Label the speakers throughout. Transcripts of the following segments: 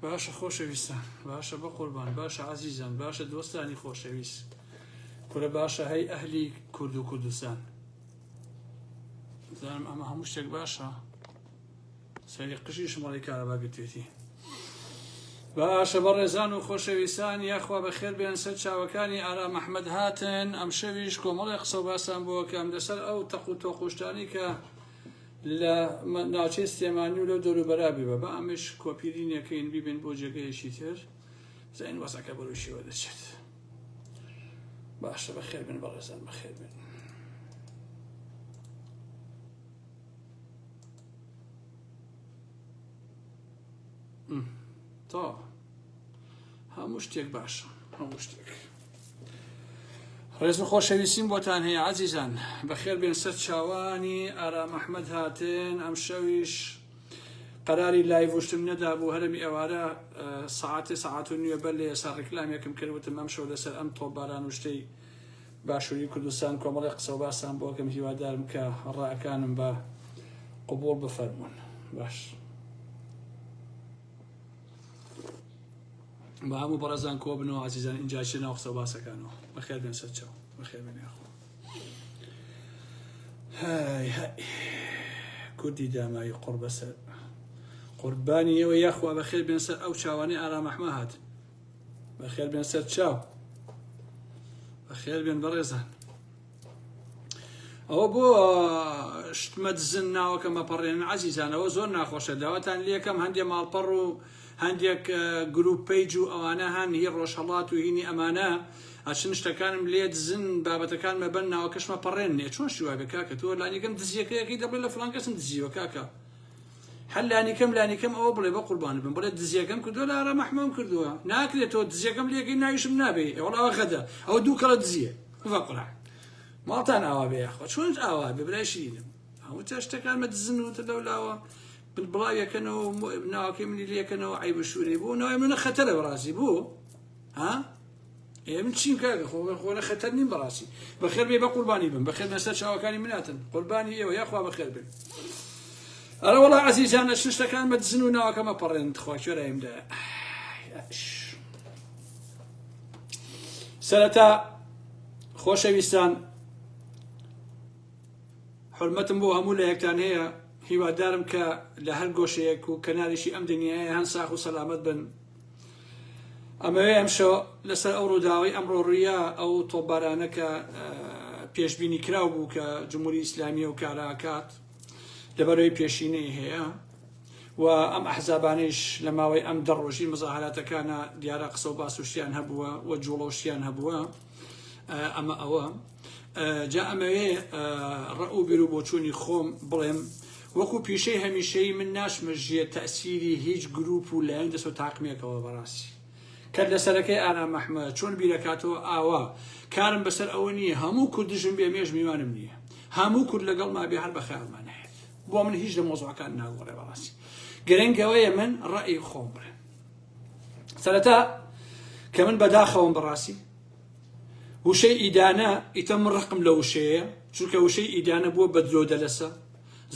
Speaker 1: باشە خۆشەویستان باشە بەقوربان باشە عەزیزان باشە دۆستانی خۆشەویست کورە باشە هەی ئەهلی کورد و کوردستان زانم ئەمە هەموو شتێک باشە سەری قژی شمەڵی کارەبا گرتێتی باشە بەڕێزان و خۆشەویستان یاخوا بەخێر بێن سەر چاوەکانی ئارام ئەحمەد هاتن ئەم شەویش کۆمەڵی قسە و باسان بۆکەم لەسەر ئەو تەق و تۆقوشتانی کە لە ناوچەی سلێمانی و لەو دەوروبەرا بیبە با ئەمەش کۆپی لینەکەین بیبین بۆ جێگەیەکی تر زین وەزعەکە بەرەو شێوە دەچێت باشە بەخێر بن بەڕێزان بەخێر بن تا هەموو شتێک باشە هەموو شتێک ڕێز و خۆشەویستیم بۆتان هەیە عەزیزان بەخێر بێن سەر چاوانی ئارام ئەحمەد هاتن ئەم شەویش قەراری live وشتم نەدابوو هەرمی ئێوارە سەعاتێ سەعات و نوێ بەر لە ئێستا ڕیکلامێکم کرد وتم ئەم شەو لەسەر ئەم تۆپباران و شتەی باشووری کوردستان کۆمەڵی قسە و باسان بۆکەم هیوادارم کە ڕاکانم بە قبوڵ بفەرمونون باش با هەموو بەڕێزان کۆ بنەوە ئازیزان ئینجا چێ ناو قسە و باسەکانەوە بەخێر بێن سەر چاو بەخێر بێن یاخوا هاي هاي کوردی دامایی قڕ بەسەر قوربانی ئێوە یاخوا بەخێر بێن سەر ئەو چاوانەی ئارام ئەحمە هات بەخێر بێن سەر چاو بەخێر بێن بەڕێزان ئەوە بۆ شتمە دزن ناوەکە مەپەڕێنن عەزیزان ئەوە زۆر ناخۆشە داواتان لێکەم هەندێ ماڵپەڕ و هەندێک گروپ page و ئەوانە هەن هی ڕۆژهەڵات و هینی ئەمانە ئەچن شتەکانم لێ دزن بابەتەکان مەبەن ناوەکەشمە پەڕێن نێ چۆن شیوا بێ کاکە تۆ لانیکەم دزیەکەیەکەی دەبڵێ لە فلان کەسم دزیوە کاکە هەر لانیکەم لانیکەم ئەوە بڵێ بە قوربانت بم بڵێ دزیەکەم کردووە لە ئارام ئەحمەم کردووە ناکرێت تۆ دزیەکەم لێکەی ناویشم نابێ ئەوڵا ئەوە غەدە ئەوە دوو کەڵە دزیە بە قورعان ماڵتان ئاوا بێ یاخوا چۆن ئاوا بێ برای شیرینم هەموو تا شتەکان مە دزن و لەو لاوە بڵاویەکەنەوە ناوەکەی منی لێکەنەوە عیب شوورەی بۆ ناوی منە خەتەرە بەڕاستی بۆ ها ئێ من چیم کاکە خۆ خۆ نە خەتەر نیم بەڕاستی بەخێر بێ بە قوربانی بم بەخێر بێن سەر چاوەکانی مناتن قوربانی ئێوە یاخوا بەخێر بن ئەرە وەڵا عەزیزان ئەچن شتەکان بە دزن و ناوەکەمە پەڕێن تخوا کوێرایم دایە سەرەتا خۆشەویستان حرمەتم بۆ هەموو لایەکتان هەیە هیوادارم کە لە هەر گۆشەیەک و کەنارێکی ئەم دنیایە هەن ساخ و سەلامەت بن ئەمەوێ ئەمشەو لەسەر ئەو ڕووداوەی ئەمڕۆ ڕوویا ئەو تۆپبارانە کە پێشبینی کراو بوو کە جمهوری ئیسلامی و کارە ئەکات لەبەرەوەی پێشینەی هەیە و ئەم ئەحزابانەیش لە ماوەی ئەم دە ڕۆژی مزاهراتەکانە دیارە قسە و باس و شتیان هەبووە و جوڵە و شتیان هەبووە ئەمە ئەوە جا ئەمەوێ ڕەئو و بیر و بۆچوونی خۆم بڵێم وەکو پیشەی هەمیشەیی من ناچمە ژێر تەئسیری هیچ گروپ و لایەن دەست و تاقمێکەوە بەڕاستی کەر لەسەرەکەی ئارام ئەحمەد چۆن بیرەکاتەوە ئاوا کارم بەسەر ئەوە نییە هەموو کورد دژم بێ مێژ میوانم نییە هەموو کورد لەگەڵما بێ هەر بە خەیاڵما نایەت بۆ من هیچ لە مۆزوعەکان ناگۆڕێ بەڕاستی گرنگ ئەوەیە من ڕەئی خۆم بڵێم سەرەتا کە من بەداخەوەم بەڕاستی وشەی ئیدانە ئیتە من ڕقم لە وشەیە چونکە وشەی ئیدانە بووە بە درۆ دەلەسە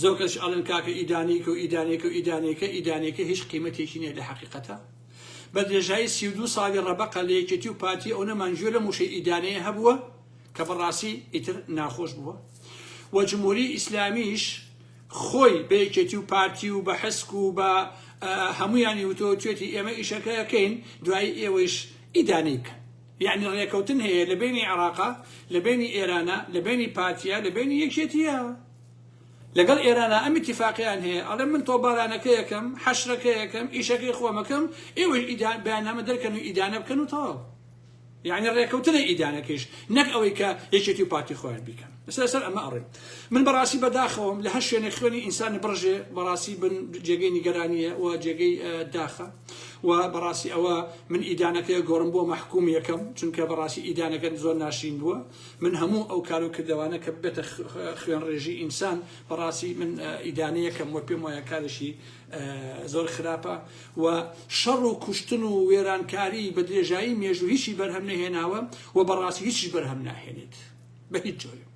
Speaker 1: زۆر کەس ئەڵێن کاکە ئیدانەیەکە و ئیدانەیەکە و ئیدانەیەکە ئیدانەیەکە هیچ قیمەتێکی نییە لە حەقیقەتە بە درێژایی 32 ساڵی ڕەبەقە لە یەکێتی و پارتی ئەونەمان گوێ لەم وشەی ئیدانەیە هەبووە کە بەڕاستی ئیتر ناخۆش بووە و جمهوری ئیسلامیش خۆی بە یەکێتی و پارتی و بە حسک و بە هەمویانی وتۆ توێتی ئێمە ئیشەکە ئەکەین دوایی ئێوەیش ئیدانەی بکەن یەعنی ڕێکەوتن هەیە لە بەینی عێراقا لە بەینی ئێرانە لە بەینی پارتیە لە بەینی یەکێتیە لەگەڵ ئێرانە ئەم اتفاقیان هەیە ئەڵێ من تۆبارانەکە یەکەم حەشرەکە یەکەم ئیشەکەی خۆمەکەم ئێوەش بەیاننامە دەرکەن و ئیدانە بکەن و تەواو یعنی ڕێکەوتنە ئیدانەکەیش نەک ئەوەی کە یەکێتی و پارتی خۆیان بیکەن لەسەر سەر ئەمە ئەڕێم من بەڕاستی بەداخەوەم لە هەر شوێنێک خوێنی ئینسانی بڕژێ بەڕاستی بن جێگەی نیگەرانیە و جێگەی داخە و بەڕاستی ئەوە من ئیدانەکەی گۆڕم بۆ مەحکوم یەکەم چونکە بەڕاستی ئیدانەکە زۆر ناشرین بووە من هەموو ئەو کار و کردەوانە کە ببێتە خوێن ڕێژی ئینسان بەڕاستی من ئیدانە یەکەم وە پێم وایە کارێکی زۆر خراپە و شەڕ و کوشتن و وێرانکاری بە درێژایی مێژوو هیچی بەرهەم نەهێناوە و بەڕاستی هیچیش بەرهەم ناهێنێت بە هیچ جۆرێ.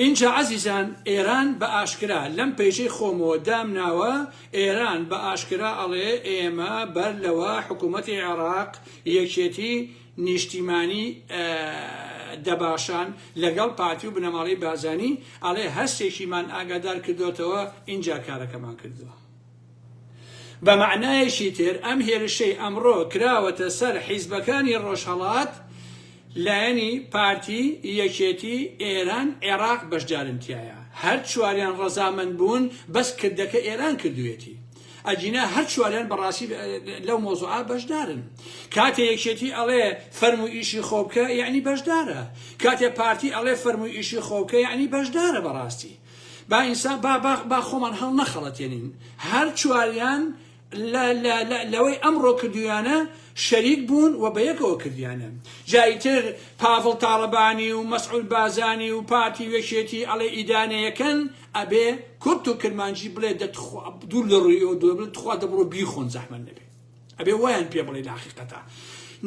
Speaker 1: ئینجا عەزیزان ئێران بە ئاشکرا لەم پەیجەی خۆمەوە دامناوە ئێران بە ئاشکرا ئەڵێ ئێمە بەر لەوە حکوومەتی عێراق یەکێتی نیشتیمانی دەباشان لەگەڵ پارتی و بنەماڵەی بازانی ئەڵێ هەرسێکیمان ئاگادار کردۆتەوە ئینجا کارەکەمان کردووە. بە مەعنایەکی تر ئەم هێرشەی ئەمڕۆ کراوەتە سەر حیزبەکانی ڕۆژهەڵات لایەنی پارتی، یەکێتی، ئێران، عێراق بەشدارن تیایا. هەر چواریان ڕەزامەند بوون بەس کردەکە ئێران کردوویەتی. ئەگینا هەر چواریان بەڕاستی لەو مەوزوعە بەشدارن. کاتێ یەکێتی ئەڵێ فەرموو ئیشی خۆ بکە یەعنی بەشدارە. کاتێ پارتی ئەڵێ فەرموو ئیشی خۆ بکە یەعنی بەشدارە بەڕاستی. با ئینسان با با با خۆمان هەڵنەخەڵەتێنین هەر چواریان لە لە لە لەوەی ئەمڕۆ کردویانە شەریک بوون و بەیەکەوە کردیانە جا ئیتر پاڤڵ تاڵەبانی و مەسعود بازانی و پارتی و یەکێتی ئەڵێ ئیدانەیەکەن ئەبێ کورت و کرمانجی بڵێ دە تخوا دوور لە ڕووی ئەوە دوور بڵێ تخوا دەبڕۆ بیخۆن زەحمەت نەبێ ئەبێ وایان پێ بڵێ لە حەقیقەتا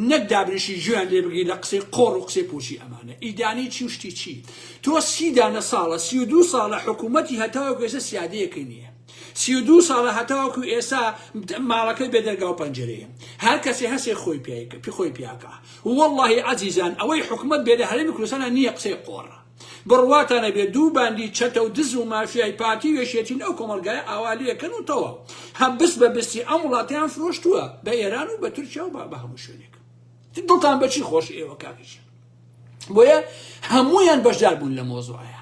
Speaker 1: نەک دابنیشی گوێیان لێ بگری لە قسەی قۆڕ و قسەی پوچی ئەمانە ئیدانەی چی و شتی چی تۆ سی دانە ساڵە 32 ساڵە حکوومەتی هەتاوەکو ئێستا سیادەیەکەی نییە 32 ساڵە هەتاوەکو ئێستا ماڵەکەی بێ دەرگا و پەنجەرەیە هەر کەسێ هەسێ خۆی پێ خۆی پیاکە واللهی عەزیزان ئەوەی حکوومەت بێ لە هەرێمی کوردستانە نییە قسەی قۆڕە بڕواتان هەبێ دوو باندی چەتە و دز و مافیای پارتی و یەکێتین ئەو کۆمەڵگایە ئاوا لێکەن و تەواو هە بست بە بستی ئەم وڵاتەیان فرۆشتووە بە ئێران و بە تورکیا و بە هەموو شوێنێک دڵتان بەچی خۆش ئێوە کاکیشە بۆیە هەمویان بەشدار بوون لە مۆزوعەیە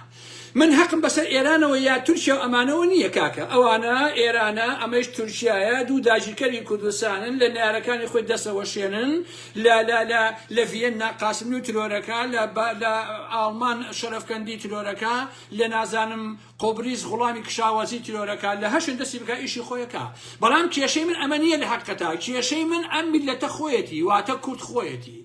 Speaker 1: من حەقم بەسەر ئێرانەوە یا تورکیا و ئەمانەوە نییە کاکە ئەوانە ئێرانە ئەمەش تورکیایە دوو داگیرکەری کوردستانن لە نارەکانی خۆی دەسەوەشێنن لە لە لە لە ڤیەننا قاسملوو ترۆرەکە لە لە ئاڵمان شەرەفکەندی ترۆرەکە لە نازانم قوبریس غوڵامی کشاوەرزی ترۆرەکە لە هەر شوێن دەستی بکا ئیشی خۆیەکا بەڵام کێشەی من ئەمە نییە لە حەقیقەتا کێشەی من ئەم میللەتە خۆیەتی واتە کورد خۆیەتی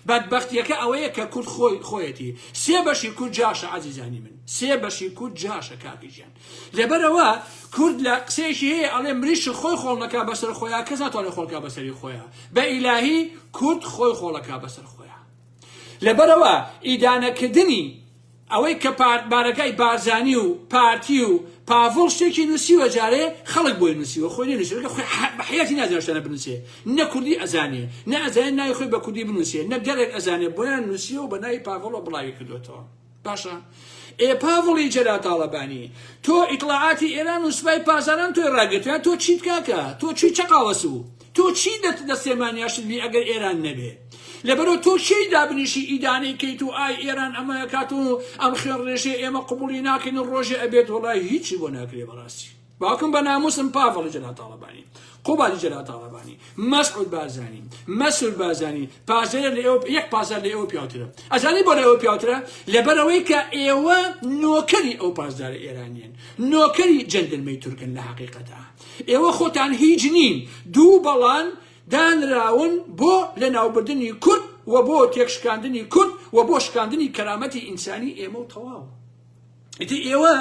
Speaker 1: بەدبەختیەکە ئەوەیە کە کورد خۆی خۆیەتی سێ بەشی کورد جاشە عەزیزانی من سێ بەشی کورد جاشە کاکی گیان لەبەرئەوە کورد لە قسەیەکی هەیە ئەڵێ مریشک خۆی خۆڵ نەکا بەسەر خۆیا کەس ناتوانێت خۆڵکا بەسەری خۆیا بە ئیلاهی کورد خۆی خۆڵەکا بەسەر خۆیا لەبەرئەوە ئیدانەکردنی ئەوەی کە بارەگای بارزانی و پارتی و پاڤڵ شتێکی نووسیوە جارێ خەڵک بۆی نووسیوە خۆی نەنووسیوە خۆی بە حیاتی نازانێ شتانە بنووسێ نە کوردی ئەزانێ نە ئەزانێ ناوی خۆی بە کوردی بنووسێ نە گەلێک ئەزانێ بۆیان نووسیوە و بە ناوی پاڤڵەوە بڵاوی کردوێتەوە باشە ئێ پاڤڵی جەلال تاڵەبانی تۆ ئیتڵاعاتی ئێران و سوپای پاسداران تۆی ڕاگرتوە تۆ چیت کاکە تۆ چی چەقاوەسوو تۆ چی دەت لە سلێمانیاشت بی ئەگەر ئێران نەبێ لەبەرەوە تۆ کێی دابنیشی ئیدانەی کەیت و ئای ئێران ئەمە کات و ئەم خوێن ڕێژێ ئێمە قبوڵی ناکەین و ڕۆژێ ئەبێت وەڵای هیچی بۆ ناکرێ بەڕاستی باوکم بە ناموسم پاڤڵی جەلال تاڵەبانی قوبادی جەلال تاڵەبانی مەسعود بارزانی مەسعود بارزانی پازدە لە ئێوە یەک پازدە لە ئێوە پیاوترە ئەزانی بۆ لە ئێوە پیاوترە لەبەرئەوەی کە ئێوە نۆکەری ئەو پاسدارە ئێرانیان نۆکەری جەندرمەی تورکن لە حەقیقەتا ئێوە خۆتان هیچ نین دوو بەڵان دانراون بۆ لەناوبردنی کورد و بۆ تێکشکاندنی کورد و بۆ شکاندنی کەرامەتی ئینسانی ئێمە و تەواو ئیتر ئێوە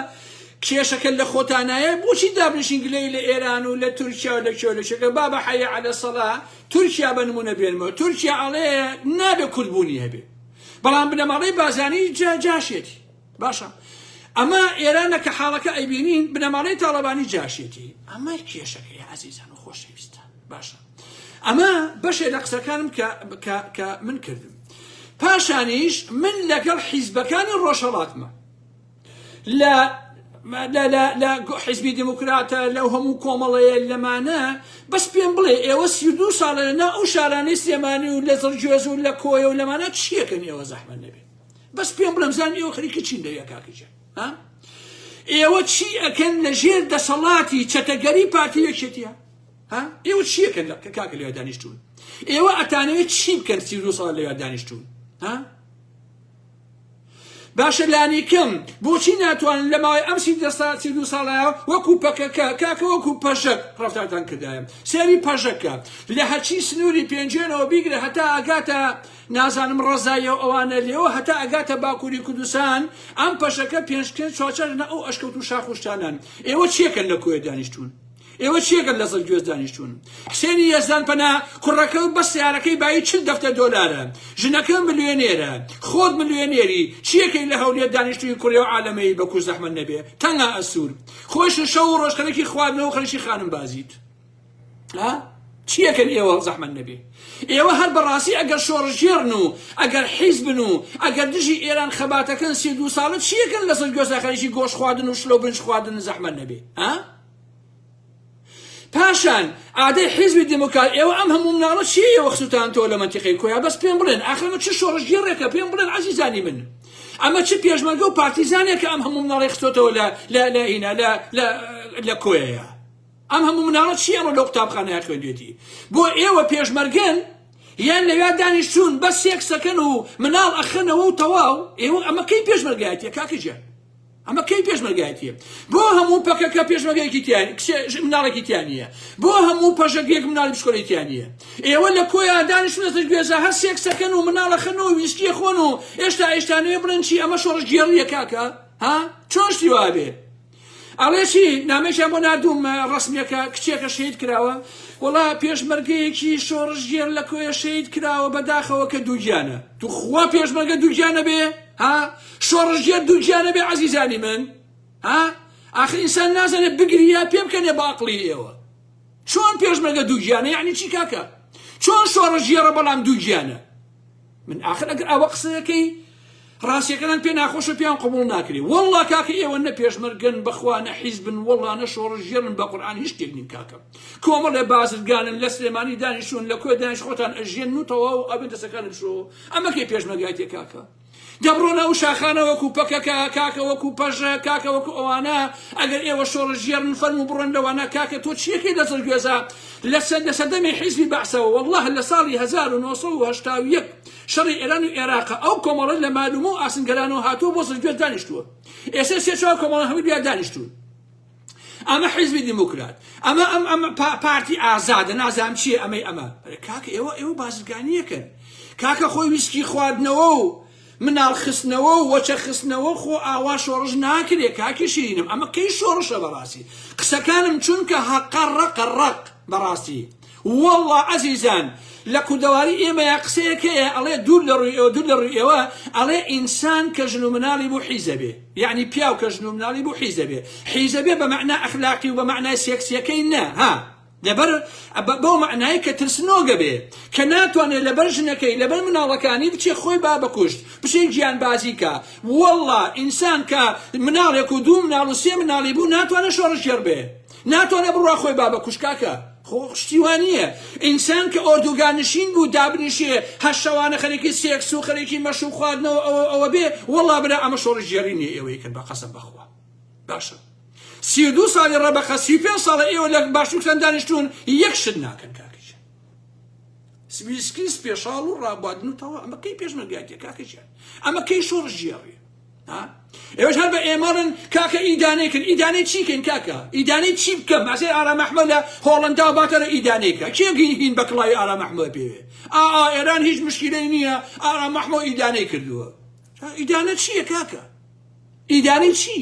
Speaker 1: کێشەکە لە خۆتانایە بۆچی دابنیشین گلەیی لە ئێران و لە تورکیا و لە کوێ و لە کوێکە بابە حەیە عەلە سەڵا تورکیا بە نمونە بێنمەوە تورکیا ئەڵێ نابێ کورد بوونی هەبێ بەڵام بنەماڵەی بازانی جاشێتی باشە ئەمە ئێرانە کە حاڵەکە ئەیبینین بنەماڵەی تاڵەبانی جاشێتی ئەمە کێشەکەی عەزیزان و خۆشەویستان باشە ئەمە بەشێ لە قسەکانم کە کە کە من کردم پاشانیش من لەگەڵ حیزبەکانی ڕۆژهەڵاتمە لە لە لە لە حیزبی دیموکراتە لەو هەموو کۆمەڵەیە لەمانە بەس پێم بڵێ ئێوە 32 ساڵە لە ناو ئەو شارانەی سلێمانی و لە زڕگوێز و لە کۆیە و لەمانە چیەکەن ئێوە زەحمەت نەبێ بەس پێم بڵێم زان ئێوە خەریکی چین لەوێ کاکە گیان ها ئێوە چی ئەکەن لە ژێر دەسەڵاتی چەتەگەری پارتی یەکێتیە ها ئێوە چی ئەکەن لە کاکە لەوێ دانیشتوون ئێوە ئەتانەوێت چی بکەن 32 ساڵ لەوێ دانیشتوون ها باشە لانیکەم بۆچی ناتوانن لە ماوەی ئەم 32 ساڵە وەکو پەکەکە کاکە وەکو پەژەک ڕەفتارتان کردایە سێری پەژەکە لە هەرچی سنووری پێنجێنەوە بیگرە هەتا ئاگاتە نازانم ڕەزایە و ئەوانە لێوە هەتا ئەگاتە باکووری کوردستان ئەم پەژەکە پێنج پێنج چوارچار لە ئەو ئەشکەوت و شاخ و شتانان ئێوە چیەکەن لە کۆیە دانیشتوون؟ ئێوە چیەکەن لە زڕگوێز دانیشتوون؟ حسێنی یەزدان پەنا کوڕەکە و بەس سیارەکەی بایی 40 دەفتەر دۆلارە، ژنەکە ملیۆنێرە، خۆت ملیۆنێری، چیەکەی لە هەولێر دانیشتووی کوڕی ئەو عالەمەی بەکوش زەحمەت نەبێ تەنگا ئەسوور خۆیشت شەو و ڕۆژ خەریکی خواردنەوە و خەریکی خانم بازیت. ها چیەکەن ئێوە زەحمەت نەبێ ئێوە هەر بەڕاستی ئەگەر شۆڕشگێڕن و ئەگەر حیزبن و ئەگەر دژی ئێران خەباتەکەن 32 ساڵە چیەکەن لەسەر گوێزا خەریکی گۆشت خواردن و شلە و برنج خواردن زەحمەت نەبێ ها پاشان ئادەی حیزبی دیموکرات ئێوە ئەم هەموو مناڵە چیە ئێوە خسوتانتەوە لە مەنتیقەی کۆیا بەس پێم بڵێن ئاخر ئەمە چ شۆڕشگێڕێکە پێم بڵێن عەزیزانی من ئەمە چ پێشمەرگە و پارتیزانێکە ئەم هەموو مناڵی خستۆتەوە لە لە لە هینا لە لە لە کۆیەیە ئەم هەموو مناڵە چی ئەمە لەو قوتابخانەیە خوێندوێتی بۆ ئێوە پێشمەرگەن یان لەویا دانیشتون بەس سێکسەکەن و مناڵ ئەخەنەوە و تەواو ئێوە ئەمە کەی پێشمەرگایەتیە کاکە گیان ئەمە کەی پێشمەرگایەتیە بۆ هەموو پەکەکە پێشمەرگەیەکی تیا مناڵێکی تیا نییە بۆ هەموو پەژەکێک مناڵی بچکۆلەی تیا نییە ئێوە لە کۆیا دانیشتونە سەر گوێزە هەر سێکسەکەن و مناڵە خەن و ویسکیە خۆن و ئێشتا ئێشتانەوێ بڵێن چی ئەمە شۆڕشگێڕیە کاکە ها چۆن شتی وابێ ئەڵێ چی نامەیەکیان بۆ ناردووم ڕەسمیەکە کچێکە شەهید کراوە وەڵا پێشمەرگەیەکی شۆڕشگێر لە کۆیە شەهید کراوە بەداخەوە کە دووگیانە توخوا پێشمەرگە دووگیانە بێ ها شۆڕشگێر دووگیانە بێ عەزیزانی من ها ئاخر ئینسان نازانێت بگری یا پێ بکەنێ بە ئەقڵی ئێوە چۆن پێشمەرگە دووگیانە یعنی چی کاکە چۆن شۆڕشگێڕە بەڵام دووگیانە من ئاخر ئەگەر ئاوا قسەکەی ڕاستیەکەتان پێ ناخۆشە پێیان قبوڵ ناکرێ وەڵڵا کاکە ئێوە نە پێشمەرگەن بەخوا نە حیزبن وەڵڵا نە شۆڕشگێڕن بە قورئان هیچ شتێک نین کاکە کۆمەڵێ بازرگانن لە سلێمانی دانیشتون لە کۆیە دانیش خۆتان ئەژیەن و تەواو ئەبن دەسەکانت بشۆ ئەمە کەی پێشمەرگایەتیە کاکە دەبڕۆنە ئەو شاخانە وەکو پەکەکە کاکە وەکو پەژە کاکە وەکو ئەوانە ئەگەر ئێوە شۆڕشگێڕن فەرموو بڕۆن لەوانە کاکە تۆ چیەکەی لە زڕگوێزە لە سەردەمی حیزبی بەعسەوە والله لە ساڵی 1981 شەڕی ئێران و ئێراقە ئەو کۆمەڵە لە مالومە و ئاسنگەرانەوە هاتووە بۆ زرگوێز دانیشتووە ئێستا سێ چوار کۆمەڵە هەمووی بیا دانیشتوون ئەمە حیزبی دیموکرات ئەمە ئەم ئەم پارتی ئازادە نازانم چییە ئەمەی ئەمە کاکە ئێوە ئێوە بازرگانیەکەن کاکە خۆی ویسکی خواردنەوە و مناڵ خستنەوە و وەچە خستنەوە خۆ ئاوا شۆڕش ناکرێ کاکی شیرینم ئەمە کەی شۆڕشە بەڕاستی قسەکانم چونکە هەقە ڕەقە ڕەق بەڕاستی وەڵڵا عەزیزان لە کوردەواری ئێمەیا قسەیەک هەیە ئەڵێ دوور لە ڕووی ئێوە دوور لە ڕووی ئێوە ئەڵێ ئینسان کە ژن و مناڵی بوو حیزە بێ یعنی پیاو کە ژن و مناڵی بوو حیزە بێ حیزە بێ بە مەعنا ئەخلاقی و بە مەعنای سێکسیەکەی نا ها لەبەر بەو مەعنای کە ترسنۆگە بێ کە ناتوانێت لەبەر ژنەکەی لەبەر مناڵەکانی بچێ خۆی با بەکوشت بچێ گیانبازی کا وەڵڵا ئینسان کە مناڵێک و دوو مناڵ و سێ مناڵی بوو ناتوانێت شۆڕشگێڕ بێ ناتوانێ بڕوا خۆی با بەکوشت کاکە خۆ شتی وا نییە ئینسان کە ئۆردوگا نشین بوو دابنیشێ هەر شەوانە خەریکی سێکس و خەریکی مەشروب خواردنەوە ئەوە ئەوە بێ وەڵا برا ئەمە شۆڕشگێڕی نییە ئێوەی کرد بە قەسەم بەخوا باشە 32 ساڵی ڕەبەقە 35 ساڵە ئێوە لە باشوورتان دانیشتوون یەک شت ناکەن کاکە گیان سویسکی سپێشاڵ و ڕابواردن و تەواو ئەمە کەی پێشمەرگایەتیە کاکە گیان ئەمە کەی شۆڕشگێڕیە ئێوەش هەر بە ئێمەڵن کاکە ئیدانەی کرد ئیدانەی چی کەین کاکە ئیدانەی چی بکەم ئەسێ ئارام ئەحمەد لە هۆڵەندا باتەرە ئیدانەی کە کێ هین بە کڵاوی ئارام ئەحمەد پێوێ ئا ئا ئێران هیچ مشکیلەی نییە ئارام ئەحمەد ئیدانەی کردووە ئیدانە چییە کاکە ئیدانەی چی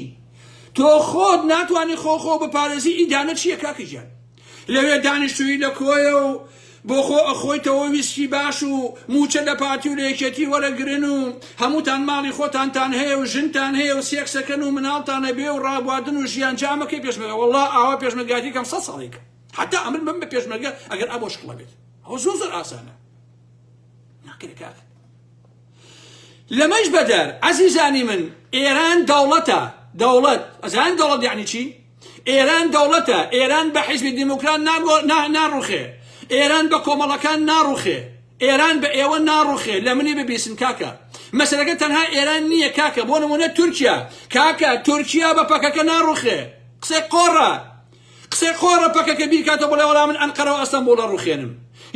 Speaker 1: تۆ خۆت ناتوانانی خۆ خۆ بپارێزی ئیدانە چییە کاکە گیان لەوێ دانیشتووی لە کۆیە و بۆ خۆ ئەخۆیتەوە ویسکی باش و مووچە لە پارتی و لە یەکێتی وەرەگرن و هەمووتان ماڵی خۆتانتان هەیە و ژنتان هەیە و سێکسەکەن و مناڵتان ئەبێ و ڕابواردن و ژیان جا ئەمە کەی پێشمەرگە وەڵا ئاوا پێشمەرگایەتی کەم سەد ساڵێکە حتا ئەمن بم بە پێشمەرگە ئەگەر ئەبۆ شکڵە بێت ئەوە زۆر زۆر ئاسانە ناکرێ کاکە لەمەش بەدەر عەزیزانی من ئێران دەوڵەتە دەوڵەت ئەزان دەوڵەت یعنی چی ئێران دەوڵەتە، ئێران بە حیزبی دیموکرات ناڕوخێ، ئێران بە کۆمەڵەکان ناڕوخێ، ئێران بە ئێوە ناڕوخێ، لە منی ببیسن کاکە. مەسەلەکە تەنها ئێران نییە کاکە، بۆ نموونە تورکیا، کاکە تورکیا بە پەکەکە ناڕوخێ، قسەی قۆڕە، قسەی قۆڕە پەکەکە بیرکاتەوە بڵێ وەڵا من ئەنقەرە و ئەستەنبوڵ ئەڕوخێنم،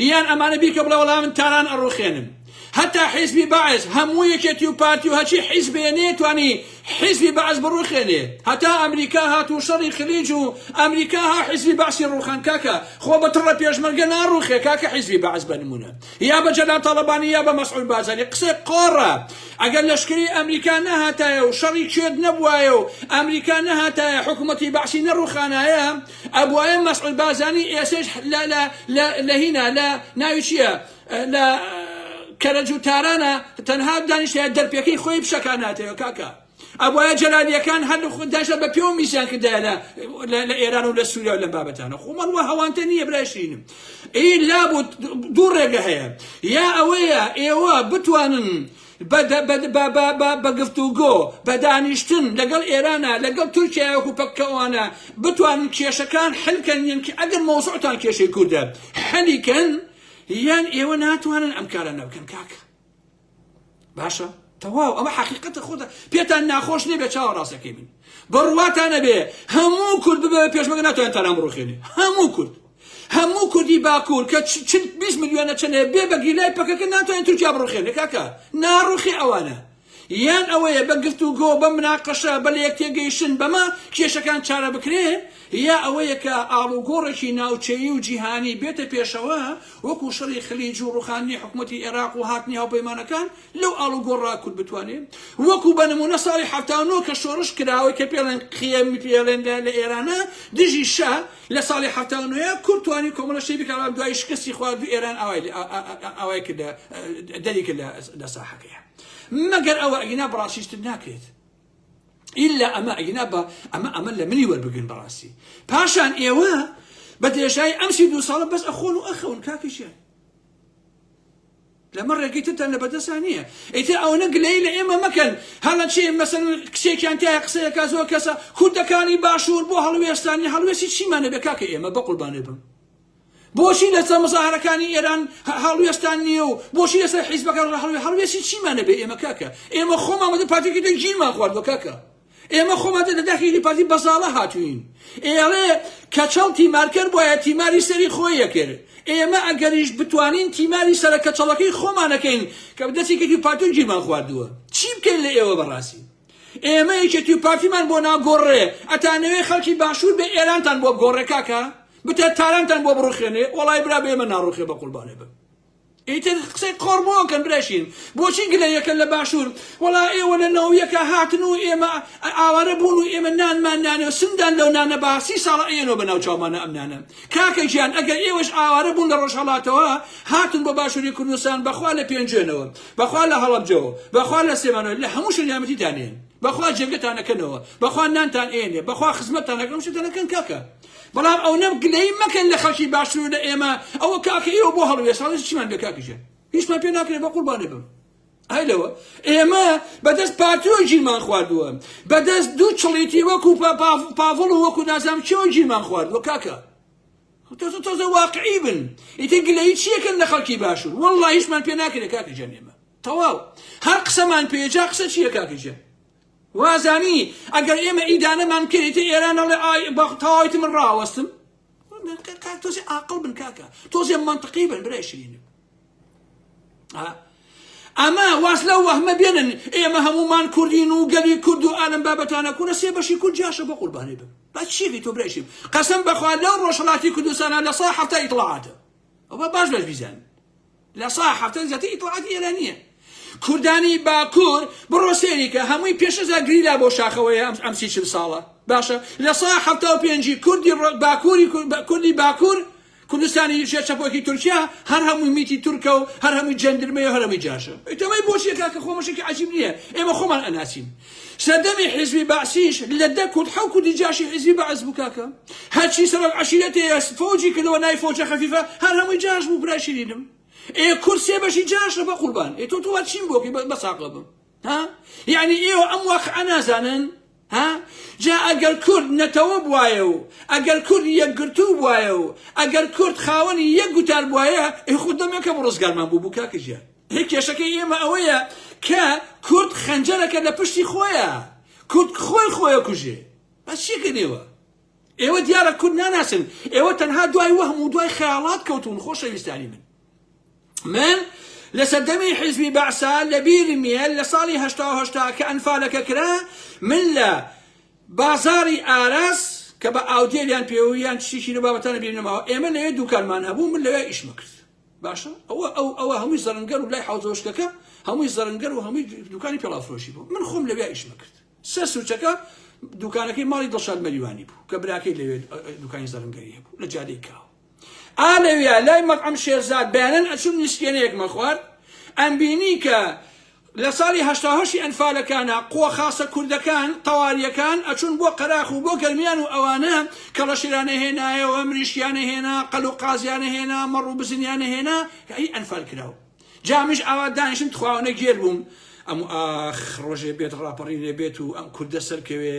Speaker 1: یان ئەمانە بیرکە بڵێ وەڵا من تاران ئەڕوخێنم. هەتا حیزبی بەعس هەموو یەکێتی و پارتی و هەرچی حیزبێ نەیتوانی حیزبی بەعس بڕوخێنێ هەتا ئەمریکا هات و شەڕی خلیج و ئەمریکا ها حیزبی بەعسی ڕوخان کاکە خۆ بە تڕە پێشمەرگە ناڕوخێ کاکە حیزبی بەعس بە نمونە یا بە جەلال تاڵەبانی یا بە مەسعود بارزانی قسەی قۆڕە ئەگەر لەشکری ئەمریکا نەهاتایە و شەڕی کوێت نەبوایە و ئەمریکا نەهاتایە حکوومەتی بەعسی نەڕوخانایە ئەبوایە مەسعود بارزانی ئێسێش لە لە لە لە هینا لە ناوی چییە لە کەرەج و تارانە تەنها دانیشتایە دەرپێکەی خۆی بشەکاناتەوە کاکە ئەبوایە جەلالیەکان هەر داشتا بە پێوە میزیان کردایە لە لە ئێران و لە سووریا و لەم بابەتانە خۆمان وە هەوانتە نییە برای شیرینم ئی لا بۆ دوو ڕێگە هەیە یا ئەوەیە ئێوە بتوانن بە گفتوگۆ بە دانیشتن لەگەڵ ئێرانە لەگەڵ تورکیا وەکو پەککەوانە بتوانن کێشەکان حلکەن یان ئەگەر مەوزوعتان کێشەی کوردە حەلیکەن یان ئێوە ناتوانن ئەم کارانە بکەن کاکە باشە تەواو ئەمە حەقیقەتە خۆتە پێتان ناخۆش نەبێ چاوە ڕاستەکەی من بڕواتان نەبێ هەموو کورد ببێ پێشمەگە ناتوانێت تاران بڕوخێنێ هەموو کورد هەموو کوردی باکوور کە چل 20 ملیۆنە چەنێ بێ بە گیلای پەکەکە ناتوانێت تورکیا بڕوخێنێ کاکە ناڕوخێ ئەوانە یان ئەوەیە بە گفتوگۆ بە مناقەشە بە لەیەکتێگەیشتن بەمە کێشەکان چارە بکرێ یا ئەوەیە کە ئاڵوگۆڕێکی ناوچەیی و جیهانی بێتە پێشەوە وەکو شەڕی خلیج و ڕوخاندنی حکومەتی ئێراق و هاتنی هاوپەیمانەکان لەو ئاڵوگۆڕا کورد بتوانێ وەکو بە نمونە ساڵی 79 کە شۆڕش کراوەی کە پێڵێن قیەمی پێڵێن لە ئێرانە دژی شا لە ساڵی 79 کورد توانی کۆمەڵە شتی بکات بەڵام دوای شکستی خوارد و ئێران ئاوای ئاوای کرد دەری کرد لە ساحەکەیە مەگەر ئەوە ئەگینا بەڕاستی شتر ناکرێت ئیلا ئەمە ئەگینا بە ئەمە ئەمە لە منی وەربگرن بەڕاستی پاشان ئێوە بە درێژایی ئەم 32 ساڵە بەس ئەخۆن و ئەخەون کاکەشیان لەمە ڕێگەی ترتان لە بەدەسا نییە ئیتر ئەوەنە گلەیی لە ئێمە مەکەن هەڵە چێ مەسەن کچێکیان تایە قسەیەکە زۆر کەسە کوردەکانی باشوور بۆ هەڵوێستانی هەڵوێستی چیمانە بێ کاکە ئێمە بە قوربانێ بم بۆچی لەسەر مزاهرەکانی ئێران هەڵوێستان نییە و بۆچی لەسەر حیزبەکان هەڵوێ هەڵوێستی چیمانە بێ ئێمە کاکە ئێمە خۆمان بەدە پارتێکی دە گیرمان خواردوە کاکە ئێمە خۆمان لە داخلی پارتی بەزاڵە هاتوین ئێڵێ کەچەڵ تیمارکەر بۆیە تیماری سەری خۆی یەکرد ئێمە ئەگەریش بتوانین تیماری سەرە کەچەڵەکەی خۆمانەکەین کە دەستی پارتی گیرمان خواردووە چی بکەین لە ئێوە بەڕاستی ئێمە یەکێتی و پارتیمان بۆ ناگۆڕێ ئەتانەوێ خەڵکی باشوور بێ ئێرانتان بۆ بگۆڕێ کاکە بتە تارانتان بۆ بڕوخێنێ وەڵای برا بێ ئێمە ناڕوخێ بە قوربانێ بم ئیتر قسەی قۆڕ بۆکەن براشین بۆچی گلەیەکەن لە باشوور وەڵا ئێوە لە نەوەیەکە هاتن و ئێمە ئاوارە بوون و ئێمە نانمان نانێ و سندان لەو نانە با سی ساڵە ئەیەنەوە بە ناو چاومانە ئەم نانە کاکە گیان ئەگەر ئێوەش ئاوارە بوون لە ڕۆژهەڵاتەوە هاتن بۆ باشووری کوردستان بەخوا لە پێنجوێنەوە بەخوا لە هەڵەبجەوە بەخوا لە سلێمانەوە لە هەموو شوێن یارمەتیتان ئێن بەخوا جێگەتان ئەکەنەوە بەخوا نانتان ئێنێ بەخوا خزمەتتان ئەکەن هەموو شتێکتان ئەکەن کاکە بەڵام ئەونە گلەیی مەکەن لە خەڵکی باشوور و لە ئێمە ئەوە کاکە ئێوە بۆ هەڵوێست هەڵوێستی چیمان بێ کاکە گیان هیچمان پێ ناکرێ بە قوربانێ بم ئای لەوە ئێمە بەدەست پارتیەوە گیرمان خواردووە بەدەست دوو چڵیتی وەکو پاڤڵ و وەکو نازانم چێوە گیرمان خواردووە کاکە تۆزە تۆزە واقعی بن ئیتر گلەیی چیەکەن لە خەڵکی باشوور والله هیچمان پێ ناکرێت کاکە گیان ئێمە تەواو هەر قسەمان پێ جا قسە چییە کاکە گیان وازانی ئەگەر ئێمە ئیدانەمان کرد ئیتر ئێران ئەڵێ ئای بە تەواویت من ڕاوەستم تۆزێ ئاقڵ بن کاکە تۆزێ منطقی بن برای شیرینم ئەمە واز لەو وەهمە بێنن ئێمە هەمومان کوردین و گەلی کورد و ئالم بابەتانە کورە سێ بەشی کورد جاشە بۆ قوربانی بم با چیەکەی تۆ برایشیم قەسەم بەخوا لەو ڕۆژهەڵاتی کوردستانە 70% ئیتڵاعاتە ئەوە باش باش بیزانن 70% زیاتر ئیتڵاعاتی ئێرانییە کوردانی باکوور بڕۆ سێری کە هەمووی پێشەزا گریلا بۆ شاخەوەیە ئەم سی چل ساڵە باشە 75% کوردی باکووری کوردی باکوور کوردستانی ژێر چەپۆکی تورکیا هەر هەمووی میتی تورکە و هەر هەمووی جەندرمەیە و هەر هەمووی جاشە. ئیتەمەی بۆچیە کاکە خۆمەشێکی عەجیب نییە ئێمە خۆمان ئەناسین. سەردەمی حیزبی بەعسیش لە دە کورد حەو کوردی جاشی حیزبی بەعس بوو کاکە. هەرچی سەرۆک عەشیرەتەیە فەوجی کردەوە ناوی فەوجە خەفیفە هەر هەمووی جاش بوو برای شیرینم. ئێ کورد سێ بەشی جاشە بە قوربان. ئێ تۆ تۆ وا چیم بۆ بکەی بە ساقە بم. ها یعنی ئێوە ئەم واقعە نازانن؟ ها جا ئەگەر کورد نەتەوە بوایە و ئەگەر کورد یەکگرتوو بوایە و ئەگەر کورد خاوەنی یەک گوتار بوایە ئەی خۆ دەمێکە بۆ ڕزگارمان بوو بوو کاکە گیان هی کێشەکەی ئێمە ئەوەیە کە کورد خەنجەرەکە لە پشتی خۆیە کورد خۆی خۆیە کوژێ بەس چیکەن ئێوە ئێوە دیارە کورد ناناسن ئێوە تەنها دوای وەهم و دوای خەیاڵات کەوتون خۆشەویستانی من من. لە سەردەمی حیزبی بەعسا لە بیرمیە لە ساڵی 88 کە ئەنفالەکە کرا من لە بازاری ئاراس کە بە ئاودێریان پێویان شتێکی لە بابەتانە بیر نەماوە ئێمە لەوێ دوکانمان هەبوو من لەوێ ئیشمە کرد باشە ئەوە ئەو ئەوە هەمووی زەرنگەر و لای حەوزەوشکەکە هەمووی زەرنگەر و هەمووی دوکانی پێڵاوفرۆشی بوو من خۆم لەوێ ئیشمە کرد سەر سوچەکە دوکانەکەی ماڵی دڵشاد مەریوانی بوو کە براکەی لەوێ دوکانی زەرنگەری هەبوو لە جادەی کاوە ئا لەویا لای مەتعەم شێرزاد بەیانان ئەچووم نیسکێنەیەکمە خوارد ئەمبینی کە لە ساڵی 88 ئەنفالەکانە قوە خاصە کوردەکان تەواریەکان ئەچون بۆ قەراخ و بۆ گەرمیان و ئەوانە کەڵەشێرانە هێنایەوە مریشکیانە هێنا قەل و قازیانە هێنا مەڕ و بزنیانە هێنا ئەی ئەنفال کراو جا منیش ئاوا دانیشتم تخواوەنە گێل بووم ئەم ئاخ ڕۆژێ بێت ڕاپەڕینێ بێت و ئەم کوردە سەرکەوێ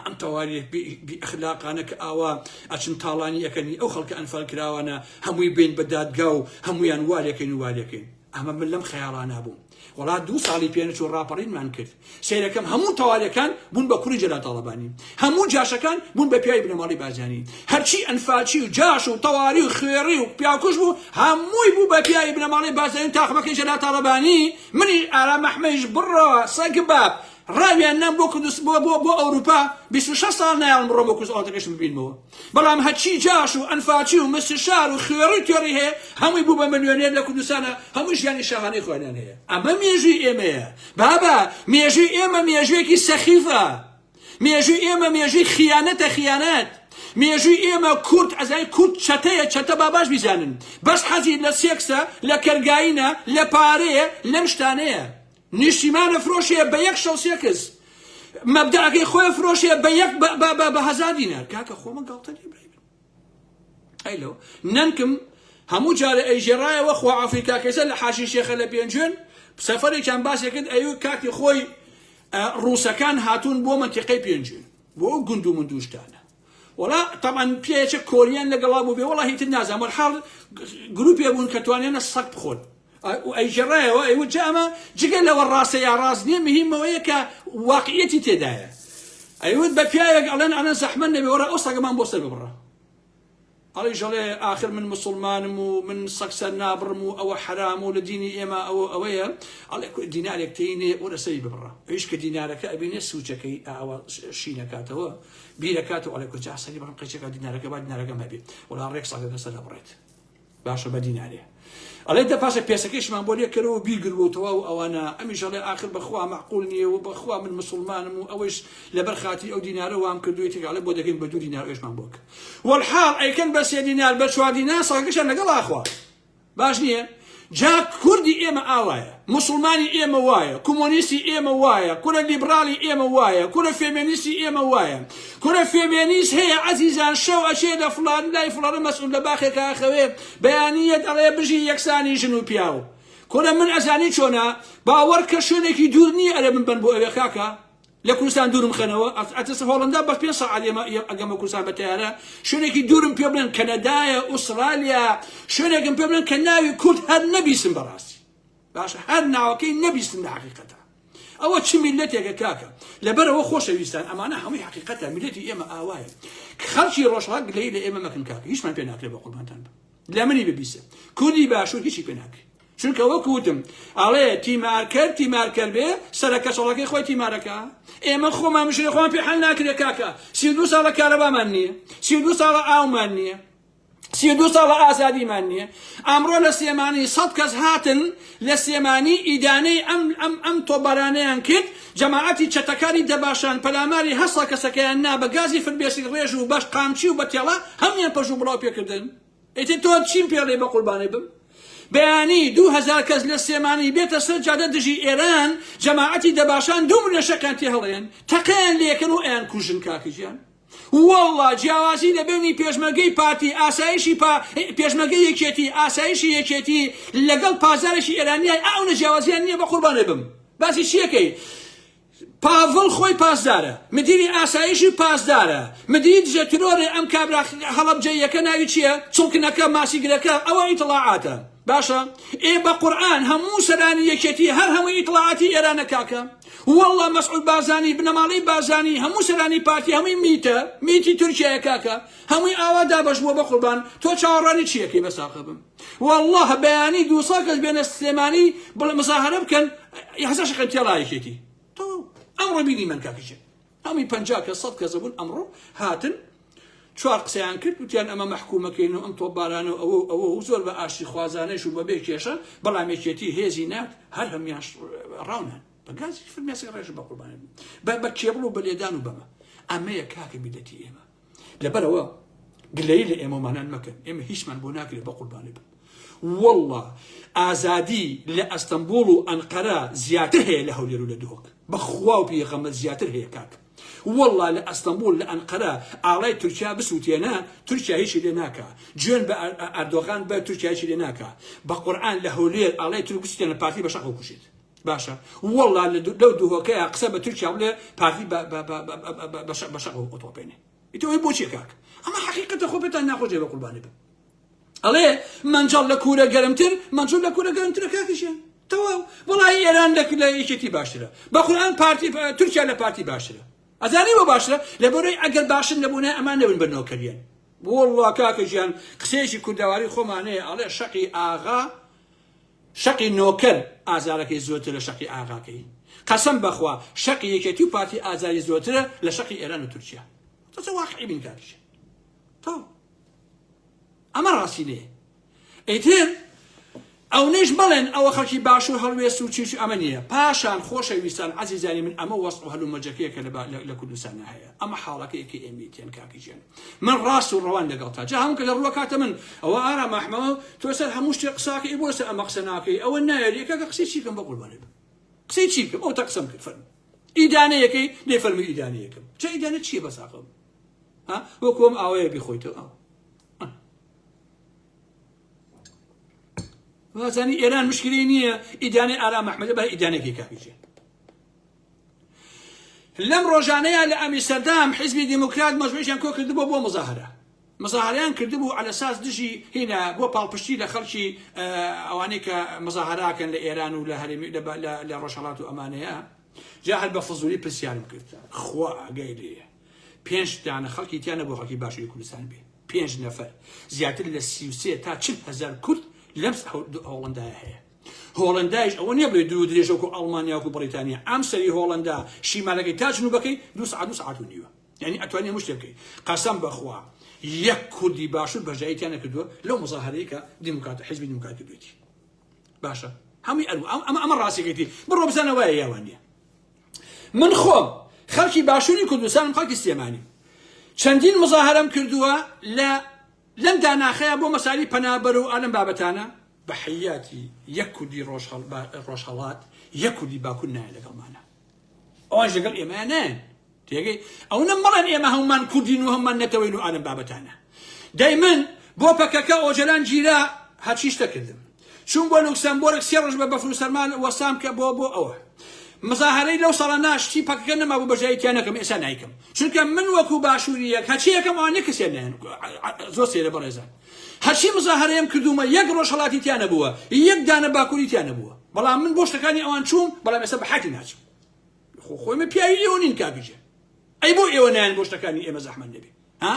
Speaker 1: ئەم تەواری بی ئەخلاقانە کە ئاوا ئەچن تاڵانی ئەکەنی ئەو خەڵکە ئەنفال کراوانە هەمووی بین بە دادگا و هەمویان والێکەین و والێکەین ئەمە من لەم خەیاڵانە بووم وەڵا دوو ساڵی پێنەچوو ڕاپەڕینمان کرد سەیرەکەم هەموو تەوارەکان بوون بە کوڕی جەلال تاڵەبانی هەموو جاشەکان بوون بە پیاوی بنەماڵەی بارزانی هەرچی ئەنفالچی و جاش و تەواری و خوێڕی و پیاوکوژ بوو هەمووی بوو بە پیاوی بنەماڵەی بارزانی و تاقمەکەی جەلال تاڵەبانی منی ئارام ئەحمەیش بڕۆ سەگ باب ڕاویان نام بۆ کوردست بۆ بۆ بۆ ئەوروپا 26 ساڵ نایاڵم بڕۆم بۆ کوردست ئەوڵاتەکەشم ببینمەوە بەڵام هەرچی جاش و ئەنفالچی و مستشار و خوێڕی و تێڕی هەیە هەمووی بوو بە ملیۆنێر لە کوردستانە هەموو ژیانی شاهانەی خۆیانیان هەیە ئەمە مێژووی ئێمەیە بابە مێژووی ئێمە مێژوویەکی سەخیفە مێژووی ئێمە مێژووی خیانەتە خیانەت مێژووی ئێمە کورد ئەزای کورد چەتەیە چەتە با باش بیزانن بەس حەزی لە سێکسە لە کەرگایینە لە پارەیە لەم شتانەیە نیشتیمانە فرۆشێ بە یەک شەو سێکس مەبدەعەکەی خۆی فرۆشێ بە یەک بە هەزار دینار کاکە خۆمە گاڵتە لێ برای من ئەی لەوە نەنکم هەموو جارێ ئەیژێڕایەوە خوا ئەفریکا کەسە لە حاشی شێخە لە پێنجوێن سەفەرێکیان باسێ کرد ئەیو کاتی خۆی ڕووسەکان هاتوون بۆ مەنتیقەی پێنجوێن بۆ ئەو گوند و مندوشتانە وەڵا تەبعەن پیاوێکە کۆریان لەگەڵا بوو بێ وەڵا هیتر نازانم وەلحاڵ گروپێ بوون کە توانیانە سەگ بخۆن ئەیگێڕایەوە ئەیوت جا ئەمە جگە لەوە ڕاستە یا ڕاست نییە مهمەوەیە کە واقعیەتی تێدایە ئەیوت بە پیاوێک ئەڵێن ئەڵێن زەحمەت نەبێ وەرە ئەو سەگەمان بۆ سەر ببڕە ئەڵیش ئەڵێ ئاخر من مسوڵمانم و من سەگ سەر نابڕم و ئەوە حەرام و لە دینی ئێمە ئەوە ئەوەیە ئەڵێ کورە دینارێک تێینێ وەرە سەری ببڕە ئەویش کە دینارەکە ئەبینێ سوچەکەی ئاوا شینەکاتەوە بیرەکاتەوە ئەڵێ کورە جا سەری بڕم قەیچەکە دینارەکە با دینارەکەم هەبێ وەڵا ڕێک سەگەکە سەر ئەبڕێت باشە بە دینارێ ئەڵێ دە پاشە پێسەکەیشمان بۆ لێ کەرەوە بیرگربوو تەواو ئەوانە ئەمیش ئەڵێ ئاخر بەخوا مەعقول نییە و بەخوا من مسوڵمانم و ئەوەیش لەبەر خاتری ئەو دینارە وام کردوویەتی ئەڵێ بۆ دەکەین بە دوو دینار ئەویشمان بۆ کرد وەلحاڵ ئەیکەن بە سێ دینار بە چوار دینار سەگەکەشیان لەگەڵ ئاخوا باش نییە جا کوردی ئێمە ئاوایە موسڵمانی ئێمە وایە، کۆمۆنیستی ئێمە وایە، کورە لیبڕاڵی ئێمە وایە، کورە فێمێنیستی ئێمە وایە. کورە فێمێنیست هەیە عەزیزان شەو ئەچێ لە فڵان لای فڵانە مەسئول لە باخێکا ئەخەوێ، بەیانی یەت ئەڵێ بژی یەکسانی ژن و پیاو. کورە من ئەزانی چۆنە؟ باوەڕ کە شوێنێکی دوور نییە ئەرێ بمبەن بۆ ئەوێ کاکە. لە کوردستان دوورم خەنەوە ئەترسم هۆڵندا بە پێ سەعات ئێمە ئەگەمە کوردستان بە تەیارە شوێنێکی دوورم پێ بڵێن کەنەدایە ئوسترالیا شوێنێکم پێ بڵێن کە ناوی کورد هەر نەبیستم بەڕاستی باشە هەر ناوەکەی نەبیستم لە حەقیقەتە ئەوە چ میلەتێکە کاکە لەبەرەوە خۆشەویستان ئەمانە هەمووی حەقیقەتە میلەتی ئێمە ئاوایە خەڵکی ڕۆژهەڵات گلەیی لە ئێمە مەکەن کاکە هیچمان پێ ناکرێ بە قوربانتان بم لە منی ببیسە کوردی باشوور هیچی پێ ناکرێ چونکە وەک وتم ئەڵێ تیمارکەر تیمارکەر بێ سەرە کەچەڵەکەی خۆی تیمارەکە ئێمە خۆمان مشێ خۆمان پێ حل ناکرێ کاکە 32 ساڵە کارەبامان نییە 32 ساڵە ئاومان نییە 32 ساڵە ئازادیمان نییە ئەمڕۆ لە سلێمانی سەد کەس هاتن لە سلێمانی ئیدانەی ئەم ئەم ئەم تۆپبارانەیان کرد جەماعەتی چەتەکانی دەباشان پەلاماری هەسە کەسەکەیان نا بە گازی فرمێسک ڕێژ و بەش قامچی و بە تێڵا هەمویان پەژوو بڵاو پێکردن ئیتر تۆ چیم پێڵێ بە قوربانی بم بەیانی 2000 کەس لە سلێمانی بێتە سەر جادە دژی ئێران جەماعەتی دەباشان دوو ملیۆن شەقیان تێهەڵێن تەقەیان لێکەن و ئەیان کوژن کاکە گیان واللە جیاوازی لە بەینی پێشمەرگەی پارتی ئاسایشی پا پێشمەرگەی یەکێتی ئاسایشی یەکێتی لەگەڵ پاسدارێکی ئێرانیای ئەونە جیاوازیان نییە بە قوربانێ بم باسی چیەکەی؟ پاڤڵ خۆی پاسدارە، مدیری ئاسایشی پاسدارە، مدیری دژە ترۆرێ ئەم کابرا هەڵەبجەییەکە ناوی چیە؟ چڵکنەکە، ماسیگرەکە، ئەوە ئیتڵاعاتە. باشە ئێ بە قورعان هەموو سەرانی یەکێتی هەر هەمووی ئیتڵاعاتی ئێرانە کاکە. وەڵڵا مەسعود بارزانی، بنەماڵەی بارزانی، هەموو سەرانی پارتی هەمووی میتە، میتی تورکیایە کاکە. هەمووی ئاوا دابەش بووە بە قوربان تۆ چاوەڕوانی چی ئەکەی بە ساقە بم واللە بەیانی 200 کەس بێنە سلێمانی بڵێ مزاهرە بکەن هەزار شقن تێڵا یەکێتی تەواو ئەمڕۆ بینی من کاکەشێ هەمووی 50 کەس 100 کەس بوون ئەمڕۆ هاتن چوار قسەیان کرد وتیان ئەمە مەحکومەکەین و ئەم تۆپبارانە و ئەوە و ئەوە و زۆر بە ئاشتی خوازانەش و بەبێ کێشە بەڵام یەکێتی هێزی نات هەر هەمیان ڕاونان بە گازی فرمێسک ڕێژ بە قوربانی بە کێبڵ و بە لێدان و بەمە ئەمەیە کاکە میلەتی ئێمە لەبەرئەوە گلەیی لە ئێمەمانان مەکەن ئێمە هیچمان بۆ ناکرێت بە قوربانی بن والله ئازادی لە ئەستەنبوڵ و ئەنقەرە زیاتر هەیە لە هەولێر و لە دهۆک بەخوا و پێغەمبەر زیاتر هەیە کاک والله لە ئەستەنبوڵ لە ئەنقەرە ئاڵای تورکیا بسووتێنە تورکیا هیچی لێ ناکا جوێن بە ئەردۆغان بە تورکیا هیچی لێ ناکا بە قورئان لە هەولێر ئاڵای تورک بسووتێنە پارتی بە شەق کوشێت باشە وەڵا لەو دهۆکەیە قسە بە تورکیا بڵێ پارتی بە شەق ئۆتۆپێنێ ئیتر ئەوەی بۆچیە کاک ئەمە حەقیقەتە خۆ پێتان ناخۆشێ بە قوربانی بم ئەڵێ مەنجەڵ لە کوورە گەرمتر مەنجەڵ لە کوورە گەرمترە کاکیشیان تەواو وەڵی ئێران لە لە یەکێتی باشترە بە قورئان پارتی تورکیا لە پارتی باشترە ئەزانی بۆ باشترە لەبەرەی ئەگەر باشن نەبوونە ئەمان نەبن بە نۆکەریان والله کاکە گیان قسەیەکی کوردەواری خۆمانەیە ئەڵێ شەقی ئاغا شەقی نۆکەر ئازارەکەی زۆرترە لە شەقی ئاغاکەی. قەسەم بەخوا شەقی یەکێتی و پارتی ئازاری زۆرترە لە شەقی ئێران و تورکیا. تۆ واقعی بین کاک گیان. تەواو. ئەمە ڕاستینەیە. ئیتر ئەونەیش مەڵێن ئەوە خەڵکی باشوور هەڵوێست و چیش ئەمە نییە. پاشان خۆشەویستان عەزیزانی من ئەمە وەزع و هەلومەرجەکەیە کە لە کوردستانە هەیە. ئەمە حاڵەکەیە کە ئێمەی تێن کاکی گیان. من ڕاست و ڕەوان لەگەڵتا جا هەموو کە لە ڕووەکاتە من ئەوە ئارام ئەحمەوە تۆ سەر هەموو شتێک قساکەی بۆ سەر ئەمە قسە ناکەی ئەوە نایەری کاکە قسەی چی بکەم بە قوربانی بم قسەی چی بکەم ئەو تا قسەم کرد فەرموو ئیدانەیەکەی لێ فەرموو ئیدانەیەکەم چه ئیدانە چییە بەساقم ها وەکو ئەم ئاوەیە بیخۆیتەوە ئەو وازانی ئێران مشکلی نییە ئیدانەی ئارام ئەحمەدە بە ئیدانەکەی کاکیجێ لەم ڕۆژانەیا لە ئەمیسەردام حیزبی دیموکرات مەجموعیان کۆ کردبوو بۆ مزاهرە مزاهرەیان کردبوو عەلەساس دژی هینا بۆ پاڵپشتی لە خەڵکی ئەوانەی کە مزاهراکەن لە ئێران و لە هەرێمی لە ڕۆژهەڵات و ئەمانەیە جا هەر بە فزولی پرسیارم کرد خوا ئاگای لێیە پێنج دانە خەڵکی تیانە بۆ خەڵکی باشووری کوردستان بێ پێنج نەفەر زیاتر لە 33 تا 40 هەزار کورد لەم هۆڵندایە هەیە هۆڵەندایش ئەوە نیە بڵێ دوور و درێژە وەکو ئەڵمانیا وەکو بەڕیتانیا ئەم سەری هۆڵەندا شیمالەکەی تا جنوبەکەی دوو سەعات دوو سەعات و نیوە یعنی ئەتوانی هەموو شتێ بکەی قەسەم بەخوا یەک کوردی باشوور بەشداریتیان نەکردووە لەو مزاهرەیە کە دیموکرات حیزبی دیموکرات کردوێتی باشە هەمووی ئەرو ئەمە ئەمە ڕاستیەکەیتی بڕۆ بزانە وایە یاوان نییە من خۆم خەڵکی باشووری کوردستانم خەڵکی سلێمانی چەندین مزاهرەم کردووە لە لەم داناخەیە بۆ مەسالی پەنابەر و ئالەم بابەتانە بە حەیاتی یەک کوردی ڕۆژهەڵات یەک کوردی باکور نایە لەگەڵمانە ئەوانش لەگەڵ ئێمە نایەن تێگەی ئەو نە مەڵێن ئێمە هەمومان کوردین و هەمومان نەتەوەین و ئالەم بابەتانە دەی من بۆ پەکەکە ئۆجەلان گیرا هەرچی شتە کردم چوون بۆ لوکسەمبۆرگ سێ ڕۆژ بە بەفر و سەرما وەستام کە بۆ بۆ ئەوە مزاهرەی لەو ساڵە ناشتی پەکەکە نەمابوو بەشداری تیا نەکەم ئێستا نایکەم چونکە من وەکو باشووریەک هەرچی یەکەم ئەوان کەسیان نایەن زۆر سەیرە بەڕێزان هەرچی مزاهرەیەم کردوومە یەک ڕۆژهەڵاتی تیا نەبووە یەک دانە باکووری تیا نەبووە بەڵام من بۆ شتەکانی ئەوان چووم بەڵام ئێستا بە حاکی ناچم خۆ خۆی من پیاوی ئێوە نین کاکجێ ئەی بۆ ئێوە نایەن بۆ شتەکانی ئێمە زەحمەت نەبێ ها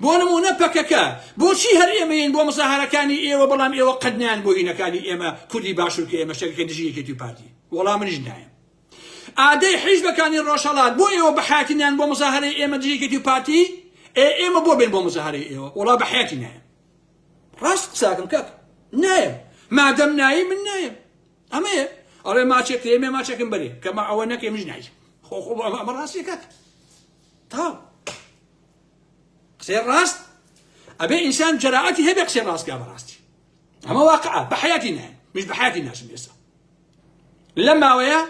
Speaker 1: بۆ نمونە پەکەکە بۆچی هەر ئێمەین بۆ مزاهرەکانی ئێوە بەڵام ئێوە قەت نایەن بۆ هینەکانی ئێمە کوردی باشوور کە ئێمە شتێکەکە دژی یەکێتی و پارتی وەڵام منیش نایەم ئادەی حیزبەکانی ڕۆژهەڵات بۆ ئێوە بە حیاتی نایەن بۆ مزاهرەی ئێمە دژی یەکێتی و پارتی ئێ ئێمە بۆ بێن بۆ مزاهرەی ئێوە وەڵا بە حیاتی نایەم ڕاست قساکەم کاک نایەم مادەم نایی من نایەم ئەمەیە ئەڵێ ماچێک ئێمە ماچێکم بەرێ کە ما ئەوە نەکەی منیش نایەم خۆ خۆ ئەمە ڕاستیە کاک تاو قسەی ڕاست ئەبێ ئینسان جەرائەتی هەبێ قسەی ڕاست کا بەڕاستی ئەمە واقعە بە حیاتی نایەم منیش بە حیاتی ناچم ئێستا لەم ماوەیە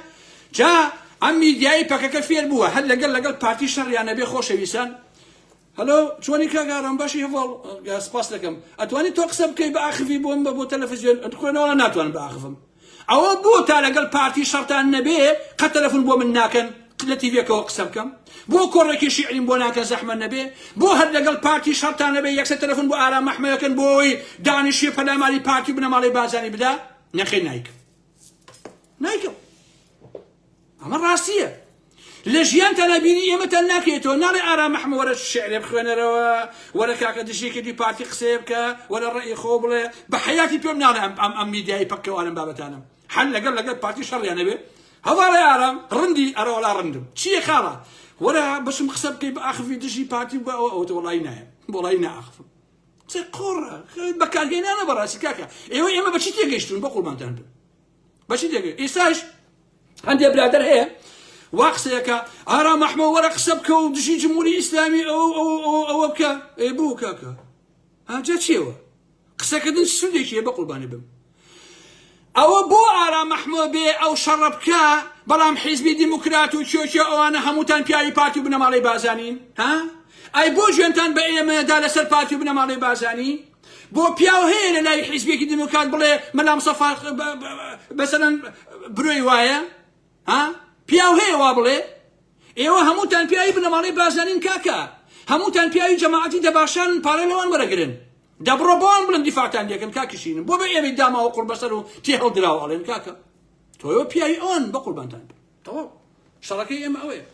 Speaker 1: جا ئەم میدیایی پەکەکە فێر بووە هەر لەگەڵ لەگەڵ پارتی شەڕیان نەبێ خۆشەویستان هەلۆ چۆنی کاک ئارام باشی هەڤاڵ سپاس دەکەم ئەتوانی تۆ قسە بکەی بە ئاخڤی بۆم بە بۆ تەلەفزیۆن خوێنەوە ناتوانم بە ئاخڤم ئەوە بۆ تا لەگەڵ پارتی شەڕتان نەبێ قەت تەلەفون بۆ من ناکەن. لە تیڤەکەوە قسە بکەم؟ بۆ کۆڕێکی شیعریم بۆ ناکەن زەحمەت نەبێ؟ بۆ هەر لەگەڵ پارتی شەڕتان نەبێ یەکسەر تەلەفۆن بۆ ئارام ئەحمەدەکەن بۆ ئەوەی دانیشێ پەلاماری پارتی و بنەماڵەی بارزانی بدا؟ نەخێر نایکەم نایکەم. ئەمە ڕاستیە لە ژیانتان بینی ئێمەتان ناکەێتەوە ناڵێ ئارام ئەحمە وەرە شعرێ بخوێنەرەوە وەرە کاکە دژێکی پارتی قسەیە بکە وەرە ڕێی خۆ بڵێ بە حیاتی پێم ناڵێ ئەم ئەم ئەم میدیایی پەککەوانم بابەتانم حەل لەگەڵ لەگەڵ پارتی شەڕیان نەبێ هەواڵێ ئارام ڕندی ئەرە وەڵا ڕندم چییە خاڵە وەرە بەشم قسە بکەی بە ئاخفی دژی پارتی بە ئەوە ئەوە وەڵی نایە وەڵی ناخفم قسەی قۆڕە بەکارهێنانە بەڕاستی کاکە ئێوە ئێمە بەچی تێگەیشتون بە قوربانتان بن بەچی تێگەی ئێستاش هەندێک برادەر هەیە وا قسەیەکە ئارام ئەحمە وەرە قسە بکە و دژی جمهوری ئیسلامی ئەو ئەو ئەو ئەوە بکە ئێ بوو کاکە ئاجا چیەوە قسەکردن سوودێکی هەیە بە قوربانی بم ئەوە بۆ ئارام ئەحمە بێ ئەو شەڕە بکە بەڵام حیزبی دیموکرات و کێکێ ئەوانە هەمووتان پیاوی پارتی و بنەماڵەی بازانین ها ئەی بۆ جوێنتان بە ئێمەدا لەسەر پارتی و بنەماڵەی بازانی بۆ پیاو هەیە لە لای حیزبێکی دیموکرات بڵێ مەلا مستەفا مەسەلەن برۆی وایە ها پیاو هەیە وا بڵێ ئێوە هەمووتان پیاوی بنەماڵەی بارزانین کاکە هەمووتان پیاوی جەماعەتی دەباشان پارە لەوان وەرەگرن دەبڕۆ بۆوان بڵێن دیفاعتان لێکەن کاکی شیرین بۆ بە ئێمەی داماوە قوڕبەسەر و تێهەڵدراوە ئەڵێن کاکە تۆ پیاوی ئەوان بە قوربانتان بن تەواو شەڕەکەی ئێمە ئەوەیە.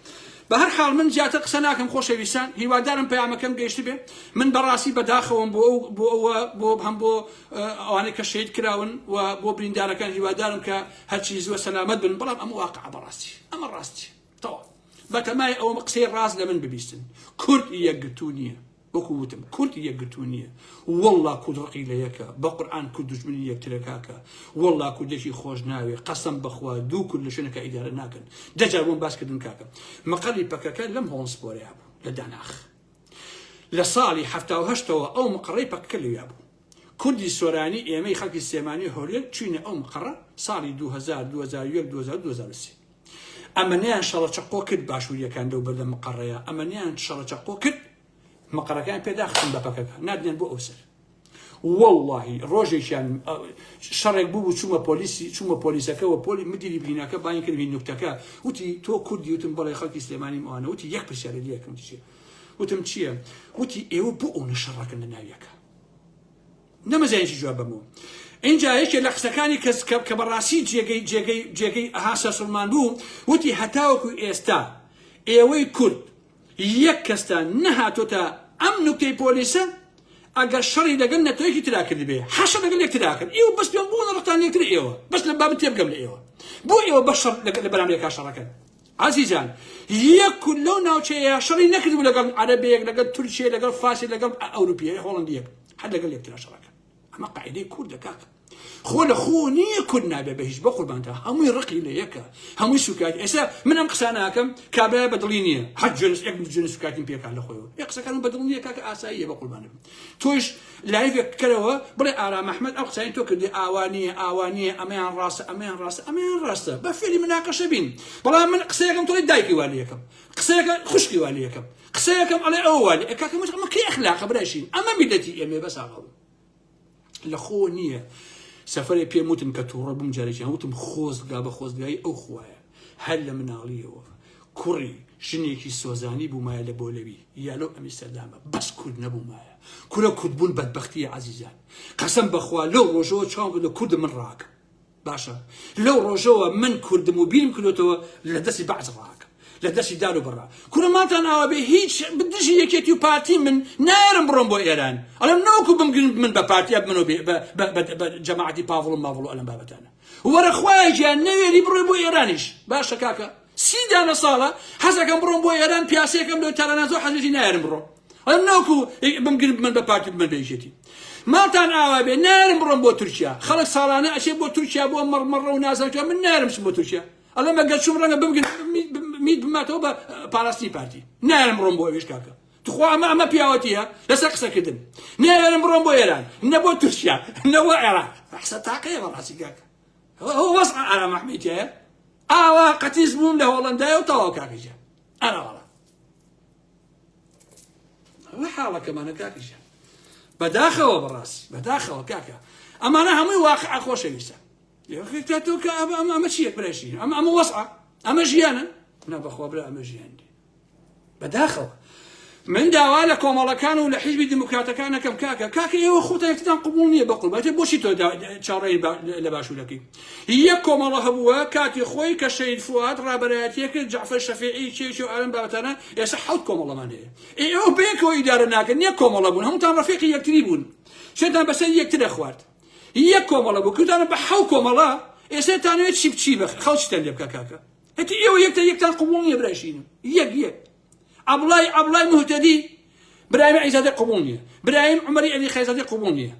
Speaker 1: بە هەر حاڵ من زیاتر قسە ناکەم خۆشەویستان هیوادارم پەیامەکەم گەیشتبێ من بەڕاستی بەداخەوەم بۆ ئەو بۆ ئەوە بۆ هەم بۆ ئەوانەی کە شەهید کراون و بۆ بریندارەکان هیوادارم کە هەرچی زووە سەلامەت بن بەڵام ئەمە واقع بەڕاستی ئەمە ڕاستی تەواو بەتەمای ئەوە قسەی ڕاست لە من ببیستن کورد یەکگرتوو نییە وەکو وتم کورد یەکگرتوو نییە واللە کورد ڕقی لە یەکە بە قورئان کورد دوژمنی یەکترە کاکە واللە کوردێکی خۆش ناوێ قەسەم بەخوا دوو کورد لە شوێنەکە ئیدارە ناکەن دەجار بۆم باس کردن کاکە مقەری پەکەکە لەم هۆڵسپۆرەیا بوو لە داناخ لە ساڵی 78ەوە ئەو مقەڕەی پەکەکە لەویا بوو کوردی سۆرانی ئێمەی خەڵکی سلێمانی هەولێر چوینە ئەو مقەڕە ساڵی 2000 2001 2002 2003 ئەمەنیان شەڕە چەقۆ کرد باشووریەکان لەو بەردەم مقەڕەیە ئەمەنیان شەڕە چەقۆ کرد مقەڕەکەیان پێ داخستن بە پەکەکە ناردیان بۆ ئەو سەر واللهی ڕۆژێکیان شەڕێک بوو بوو چوومە پۆلیسی چوومە پۆلیسەکەەوە پۆلی مدیری بیناکە بانی کردمی نوکتەکە وتی تۆ کوردی وتم بەڵێ خەڵکی سلێمانی ئەوانە وتی یەک پرسیارە لەکەم چیە وتم چییە وتی ئێوە بۆ ئەو نەشەڕەکەن لە ناویەکە نەمەزانی چی جواب بەمەوە. ئینجا یەکێ لە قسەکانی کەس کە کە بەڕاستی جێگەی جێگەی جێگەی ئەها سەرسوڕمان بوو وتی هەتاوەکو ئێستا ئێوەی کورد یەک کەستان نەهاتۆتە ئەم نوکتەی پۆلیسە ئەگەر شەڕی لەگەڵ نەتەوەیەکی ترا کردبێ حەشە لەگەڵ یەکترا کرد ئێوە بەس پێم بۆ ڕقتان یەکتر ئێوە بەس لە بابن تێبگەم لە ئێوە بۆ ئێوە بە شەڕ لەگەڵ لە بەرامبەر یەکا شەڕەکەن عەزیزان یەک کورد لەو ناوچەیە شەڕی نەکردبوو لەگەڵ عەرەبێک لەگەڵ تورکیە لەگەڵ فارسی لەگەڵ ئەوروپیە هۆڵندیەک هەر لەگەڵ یەکترا شەڕەکەن ئەمە قاعدەی کوردە کاکە خۆ لە خۆ نییە کورد نابێ بە هیچ بە قوربانتا هەمووی ڕقی لە یەکە هەمووی سوکات ئێستا من ئەم قسە ناکەم کابرا بەدڵی نییە هەر جنس یەک جنس سوکاتیم پێکان لە خۆیەوە ئێ قسەکانم بەدڵ نییە کاکە ئاساییە بە قوربانم تۆش لایڤێک بکەرەوە بڵێ ئارام ئەحمەد ئەو قسەی تۆ کردی ئاوا نییە ئاوا نییە ئەمەیان ڕاستە ئەمەیان ڕاستە ئەمەیان ڕاستە بە فێری مناقەشە بین بەڵام من قسەیەکەم تۆی دایکی وا لێکەم قسەیەکە خوشکی وا لێکەم قسەیەکەم ئەڵێ ئەوە وا لێ کاکە مش ئەمە کەی ئەخلاقە برایشین ئەمە میلەتی ئێمە بەس ئاغا لە خۆ نییە سەفەرێ پێم وتن کە تووڕە بووم جارێکیان وتم خۆزگا بە خۆزگایی ئەو خوایە هەر لە مناڵیەوە کوڕی ژنێکی سۆزانی بوومایە لە بۆلەوی یا لەو ئەمیسەردامە بەس کورد نەبوومایە کورە کوردبوون بەدبەختیە عەزیزان قەسەم بەخوا لەو ڕۆژەوە چاوم کردە کوردم من ڕاکەم باشە لەو ڕۆژەوە من کوردم و بیرم کردۆتەوە لە دەستی بەعس ڕاکەم لە دەستی دار و بڕا کورە ماتان ئاوا بێ هیچ دژی یەکێتی و پارتی من نایەرم بڕۆم بۆ ئێران ئەڵێم نەوەکو بمگرن من بە پارتیا بمنەوە بە جەماعەتی پاڤڵ و ماڤڵ و ئەلەم بابەتانە وەرە خوایە گیان نەوێری بڕۆی بۆ ئێرانیش باشە کاکە سی دانە ساڵە حەزەکەم بڕۆم بۆ ئێران پیاسەیەکەم لۆ تارانە زۆر حەزێتی نایەرم بڕۆم ئەڵێم نەوەکو بمگرن من بە پارتی بمن بە یەکێتی ماڵتان ئاوا بێ نایەرم بڕۆم بۆ تورکیا خەڵک ساڵانە ئەچێ بۆ تورکیا بۆ مەڕمەڕە و نازانم من نایەرم بچم بۆ تورکیا ئەڵێم ئەگەر چوم ڕەنگە بمگرن میت بماتەوە بە پاراستنی پارتی نایەرم بڕۆم بۆ ئەوێش کاکە تخوا ئەمە ئەمە پیاوەتیە لەسەر قسەکردن نایەرم بڕۆم بۆ ئێران نە بۆ تورکیا نە بۆ عێراق قسە تاقەیە بەڕاستی کاکە هو وەزع ئارام ئەحمەدیە ئاوا قەتیس بووم لە هۆڵندایە و تەواو کاکە گیان ئەرا وەڵا ئەوە حاڵەکەمانە کاکە گیان بەداخەوە بەڕاستی بەداخەوە کاکە ئەمانە هەمووی واقع خۆشەویستە ئەمە چییە برایشی ئەمە ئەمە وەزعە ئەمە ژیانە. نا بەخوا برا ئەمە ژیان نیە بەداخەوە من داوا لە کۆمەڵەکان و لە حیزبی دیموکراتەکان ئەکەم کاکە کاکە ئێوە خۆتان یەکتان قبوڵ نییە بە قوربان بۆچی تۆ چاوەڕێی لە باشوورەکەی یەک کۆمەڵە هەبووە کاتی خۆی کە شەهید فواد ڕابەرایەتیە کرد جەعفەر شەفیعی کێکی و ئالم بابەتانە ئێستا حەوت کۆمەڵەمان هەیە ئێوە بەیەکەوە ئیدارە ناکەن یەک کۆمەڵە بوون هەمووتان ڕەفیقی یەکتری بوون شێتان بەسەر یەکترە خوارد یەک کۆمەڵە بوو کردانە بە حەو کۆمەڵە ئێستا تانەوێت چی بچی بە خەڵکیتان لێ بکە کاکە هەتی ئێوە یەکتر یەکتان قبوڵ نییە برایشینم یەک یەک عەبڵای عەبڵای مهتەدی برایم عیزادە قبوڵ نییە برایم عمەری ئەلی خەیزادی قبوڵ نییە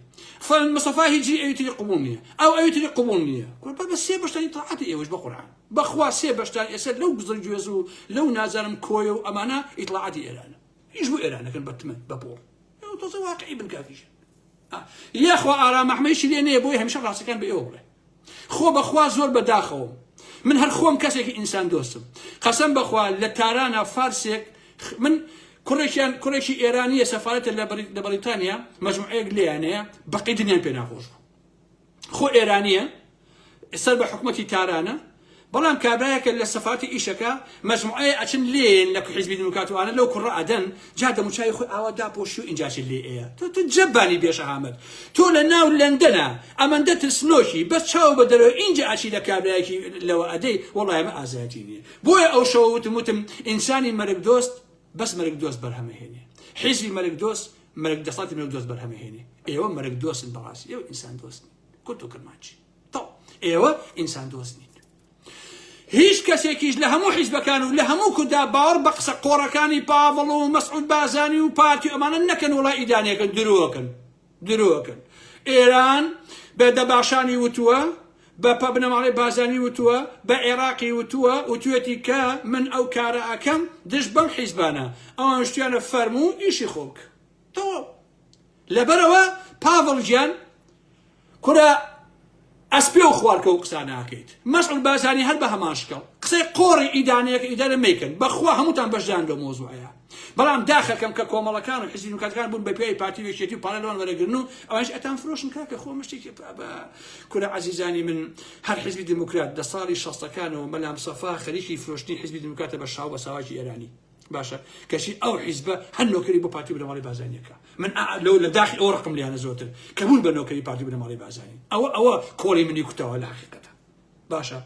Speaker 1: فەن مستەفا هیجری ئەوی تری قبوڵ نییە ئەو ئەوی تری قبوڵ نییە کورپە بە سێ بەشتانی تاعەتی ئێوەش بە قورعان بەخوا سێ بەشتان ئێستا لەو گزڕ گوێز و لەو نازانم کۆیە و ئەمانە ئیتڵاعاتی ئێرانە هیچ بۆ ئێرانەکەن بە تمەن بە پۆڵ تۆزە واقعی بن کاکیش یاخوا ئارام ئەحمەیشی لێ نەیە بۆی هەمیشە ڕاستەکان بە ئێوە بڵێ خۆ بەخوا زۆر بە داخەوەم من هەر خۆم کەسێکی ئینسان دۆستم قەسەم بەخوا لە تارانە فارسێک من کوڕێکیان کوڕێکی ئێرانیە سەفارەتە لە بەریتانیا مەجموعەیەک لێیانەیە بەقی دنیان پێ ناخۆش بوو خۆ ئێرانیە سەر بە حکومەتی تارانە بەڵام کابرایەکە لە سەفارەتی ئیشەکە مەجموعەیە ئەچن لێن لە حیزبی دیموکرات وانە لەو کوڕە ئەدەن جا دەموچاوی خۆی ئاوا داپۆشی و ئینجا چ لێ ئەیە تۆ تۆ جەبانی بێشەهامەت تۆ لە ناو لەندەنە ئەمەندە ترسنۆکی بەس چاو بە دەرەوە ئینجا ئەچی لە کابرایەکی لەوە ئەدەی وەڵای ئەمە ئازایەتی نییە بۆیە ئەو شەوە وتم وتم ئینسانی مەرگ دۆست بەس مەرگ دۆست بەرهەمەهێنێ حیزبی مەرگ دۆست مەرگ دەسەڵاتی مەرگ دۆست بەرهەمەهێنێ ئێوە مەرگ دۆستن بەڕاستی ئێوە ئینسان دۆست نین کورت و کرمانجی تەواو ئێوە ئینسان دۆست نین هیچ کەسێکیش لە هەموو حیزبەکان و لە هەموو کودا باوەڕ بە قسە قۆڕەکانی پاڤڵ و مەسعود بازانی و پارتی ئەمانە نەکەن وڵا ئیدانەکەن درۆکەن درۆکەن ئێران بە دەباشانی وتووە بە پە بنەماڵەی بازانی وتووە بە عێراقی وتووە وتوێتی کە من ئەو کارە ئەکەم دژ بەم حیزبانە ئەوان شتیانە فەرموو ئیشی خۆ بکە تەواو لەبەرئەوە پاڤڵ گیان کورە ئەسپێ و خوارکە و قسە ناکەیت مەسعود بارزانی هەر بە هەمان شکڵ قسەی قۆڕی ئیدانەیەکە ئیدانە مەیکەن بەخوا هەمووتان بەشدان لەو مۆزوعەیە بەڵام داخەکەم کە کۆمەڵەکان و حزبی دیموکراتەکان بوون بە پیاوی پارتی و یەکێتی و پارە لەوان وەرەگرن و ئەوانیش ئەتان فرۆشن کاکە خۆ مشتێکی بە کورە عەزیزانی من هەر حزبی دیموکرات لە ساڵی شەستەکانەوە مەلام سەفا خەریکی فرۆشتنی حزبی دیموکراتە بە شاو بە ساواکی ئێرانی باشە کەچی ئەو حیزبە هەر نۆکەری بۆ پارتی بنەماڵەی بازانیەکە من لەو لە داخی ئەو ڕقم لیانە زۆرتر کە بوون بە نۆکەری پارتی بنەماڵەی بازانی ئەوە ئەوە کۆڵی منی کوتاوە لە حقیقەتە باشە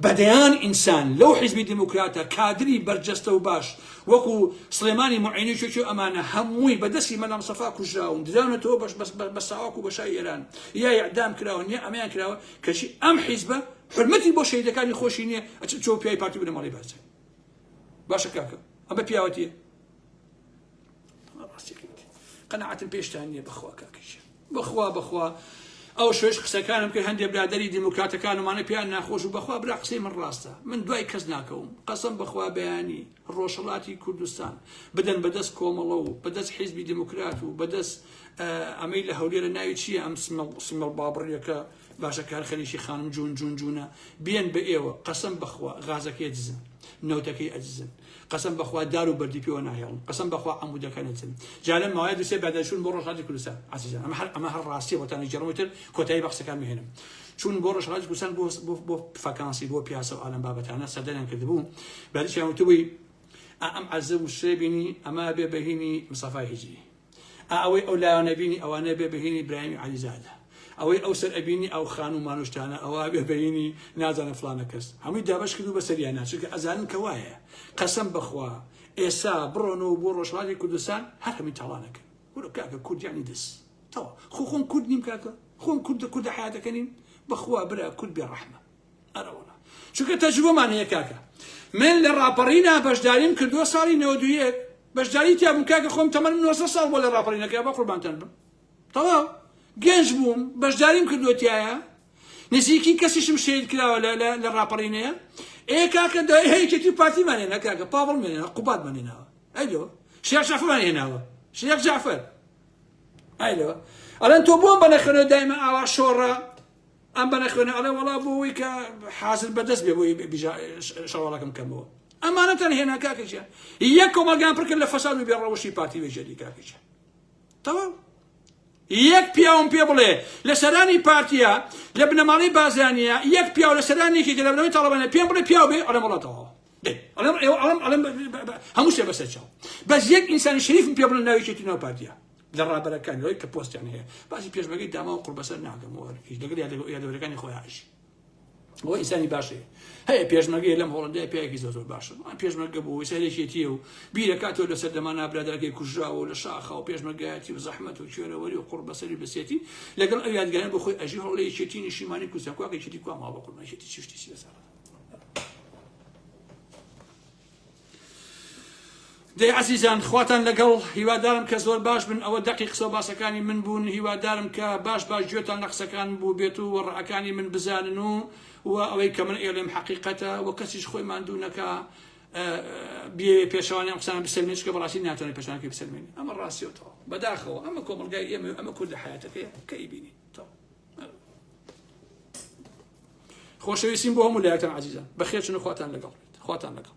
Speaker 1: بەدەیان ئینسان لەو حیزبی دیموکراتە کادری بەرجەستە و باش وەکو سلێمانی معینی چێکی ئەمانە هەمووی بەدەستی مەلام سەفا کوژراون دراونەتەوە بەش بە ساواک و بەشای ئێران یا ئیعدام کراون یا ئەمەیان کراوە کەچی ئەم حیزبە حرمەتی بۆ شەهیدەکانی خۆشی نییە ئەچ چۆ پیای پارتی بنەماڵەی بارزانی باشە کاکە ئەمە پیاوەتیە قەناعەتم پێشتان نییە بەخوا کاکەشە بەخوا بەخوا ئەو شوێش قسەکانم کرد هەندێک برادری دیموکراتەکانمانە پێیان ناخۆش و بەخوا برا قسەی من ڕاستە من دوای کەس ناکەوم قەسم بەخوا بەیانی ڕۆژهڵاتی کوردستان بدەن بەدەست کۆمەڵە و بەدەست حیزبی دیموکرات و بەدەست ئەمەی لە هەولێرە ناوی چییە ئەم سمەڵ بابڕیەکە باشە کار خەریکی خانم جوون جوون جوونە بێن بە ئێوە قەسەم بەخوا غازەکەی ئەدزن نەوتەکەی ئەدزن قەسەم بەخوا دار و بەردی پێوە ناهێڵن قەسەم بەخوا عەمودەکان ئەدزن جا لەم ماوەیە دوسێ بەدەچوون بۆ ڕۆژهەڵاتی کوردستان عەزیزان ئەمە هەر ئەمە هەر ڕاستیە بۆتان ئەگێڕمەوە تر کۆتایی بە قسەکان مهێنم چوون بۆ ڕۆژهەڵاتی کوردستان بۆ بۆ بۆ فەکانسی بۆ پیاسە و ئالەم بابەتانە سەردانیان کردبوو بەرچیان وتبووی ئەم عەزە و شێ بینی ئەمە بێ بەهینی مستەفای هیجری ئا ئەوەی ئەو لایانە بینی ئەوانە بێ بەهینی برایمی عەلیزادە ئەوەی ئەو سەر ئەبینی ئەو خانوو مانوشتانە ئەوە بێ بەهینی نازانە فلانە کەس هەمووی دابەش کردو بە سەریانە چونکە ئەزانن کە وایە قەسەم بەخوا ئێسا بڕۆنەوە بۆ ڕۆژهەڵاتی کوردستان هەر هەمووی تاڵانەکەن وەرە کاکە کورد یعنی دز تەواو خۆ خۆم کورد نیم کاکە خۆم کوردە کوردە حیاتەکە نیم بەخوا برا کورد بێ ڕەحمە ئەرەوەڵا چونکە تەجروبەمان هەیە کاکە من لە ڕاپەڕینا بەشداریم کردووە ساڵی 91 بەشداری تیا بووم کاکە خۆم تەمەنم 19 ساڵ بۆ لە ڕاپەڕینەکە بە قوربانتان بم تەواو گەنج بووم بەشداریم کردووە تایە نزیکی کەسیشم شەهید کراوە لە ڕاپەڕینەیە ئێ کاکە دای هەیەکێتی و پارتیمان هێنا کاکە پاڤڵ مێنەوە قوبادمان هێناوە ئەی لەوە شێخ جەعفەرمان هێناوە شێخ جەعفەر ئەی لەوە ئەڵێن تۆ بۆم بە نەخوێنەوە دایمە ئاوا شۆڕە ئەم بە نەخوێنە ئەڵێ وەڵا بۆ ئەوەی کە حازر بەدەست بێ بۆی شەواڵەکەم کەمەوە ئەمانەتان هێنا کاکە گیان یەک کۆمەڵگان پڕ کرد لە فەساد و بێڕەوشی پارتی و یەکێتی کاکە گیان تەواو یەک پیاوم پێ بڵێ لە سەرانی پارتیە لە بنەماڵەی بازانیە یەک پیاو لە سەرانی یەکێتی لە بنەماڵەی تاڵەبانە پێم بڵێ پیاو بێ ئەڵێم وەڵا تەواو. دەی ئەڵێم ئێوە ئەڵێم ئەڵێم هەموو شتێ بەسەر چاو بەس یەک ئینسانی شەریفم پێ بڵێن ناوی یەکێتی ناو پارتیە لە ڕابەرەکانی ئەوەی کە پۆستیان هەیە باسی پێشمەرگەی داما و قوڕبەسەر ناکەم و هیچ لەگەڵ یادەوەرەکانی خۆیان ئەژی ئەوە ئینسانی باشەیە هەیە پێشمەرگەیە لەم هۆڵندای پیاوێکی زۆر زۆر باشە ئەم پێشمەرگە بوو سەرێکێتیە و بیرەکاتەوە لە سەردەمانە برادەرەکەی کوژراوە و لە شاخە و پێشمەرگایەتی و زەحمەت و کوێرەوەری و قوڕ بەسەری بەسێتی لەگەڵ ئەو یادگارە بۆ خۆی ئەژی هەوڵ یەکێتی نیشیمانی کوردستان کوا یەکێتی کوا ماوە قوربان یەکێتی چی شتی چی بەسەر دەی عەزیزان خواتان لەگەڵ هیوادارم کە زۆر باش بن ئەوە دەقی قسە و باسەکانی من بوون هیوادارم کە باش باش گوێتان لە قسەکان بوو بێت و ڕەئەکانی من بزانن و و ئەوەی کە من ئێڵێم حەقیقەتە و کەسیش خۆی ماندوو نەکا بێ پێشوانی ئەم قسانە بسەلمێنێت چونکە بەڕاستی ناتوانێت پێشوانەکەی بسەلمێنێت ئەمە ڕاستیەوە تەواو بەداخەوە ئەمە کۆمەڵگای ئێمە ئەمە کوردە حیاتەکەیە کە ئەیبینی تەواو خۆشەویستیم بۆ هەموو لایەکتان عەزیزان بەخێرچن و خواتان لەگەڵ بێت خواتان لەگەڵ.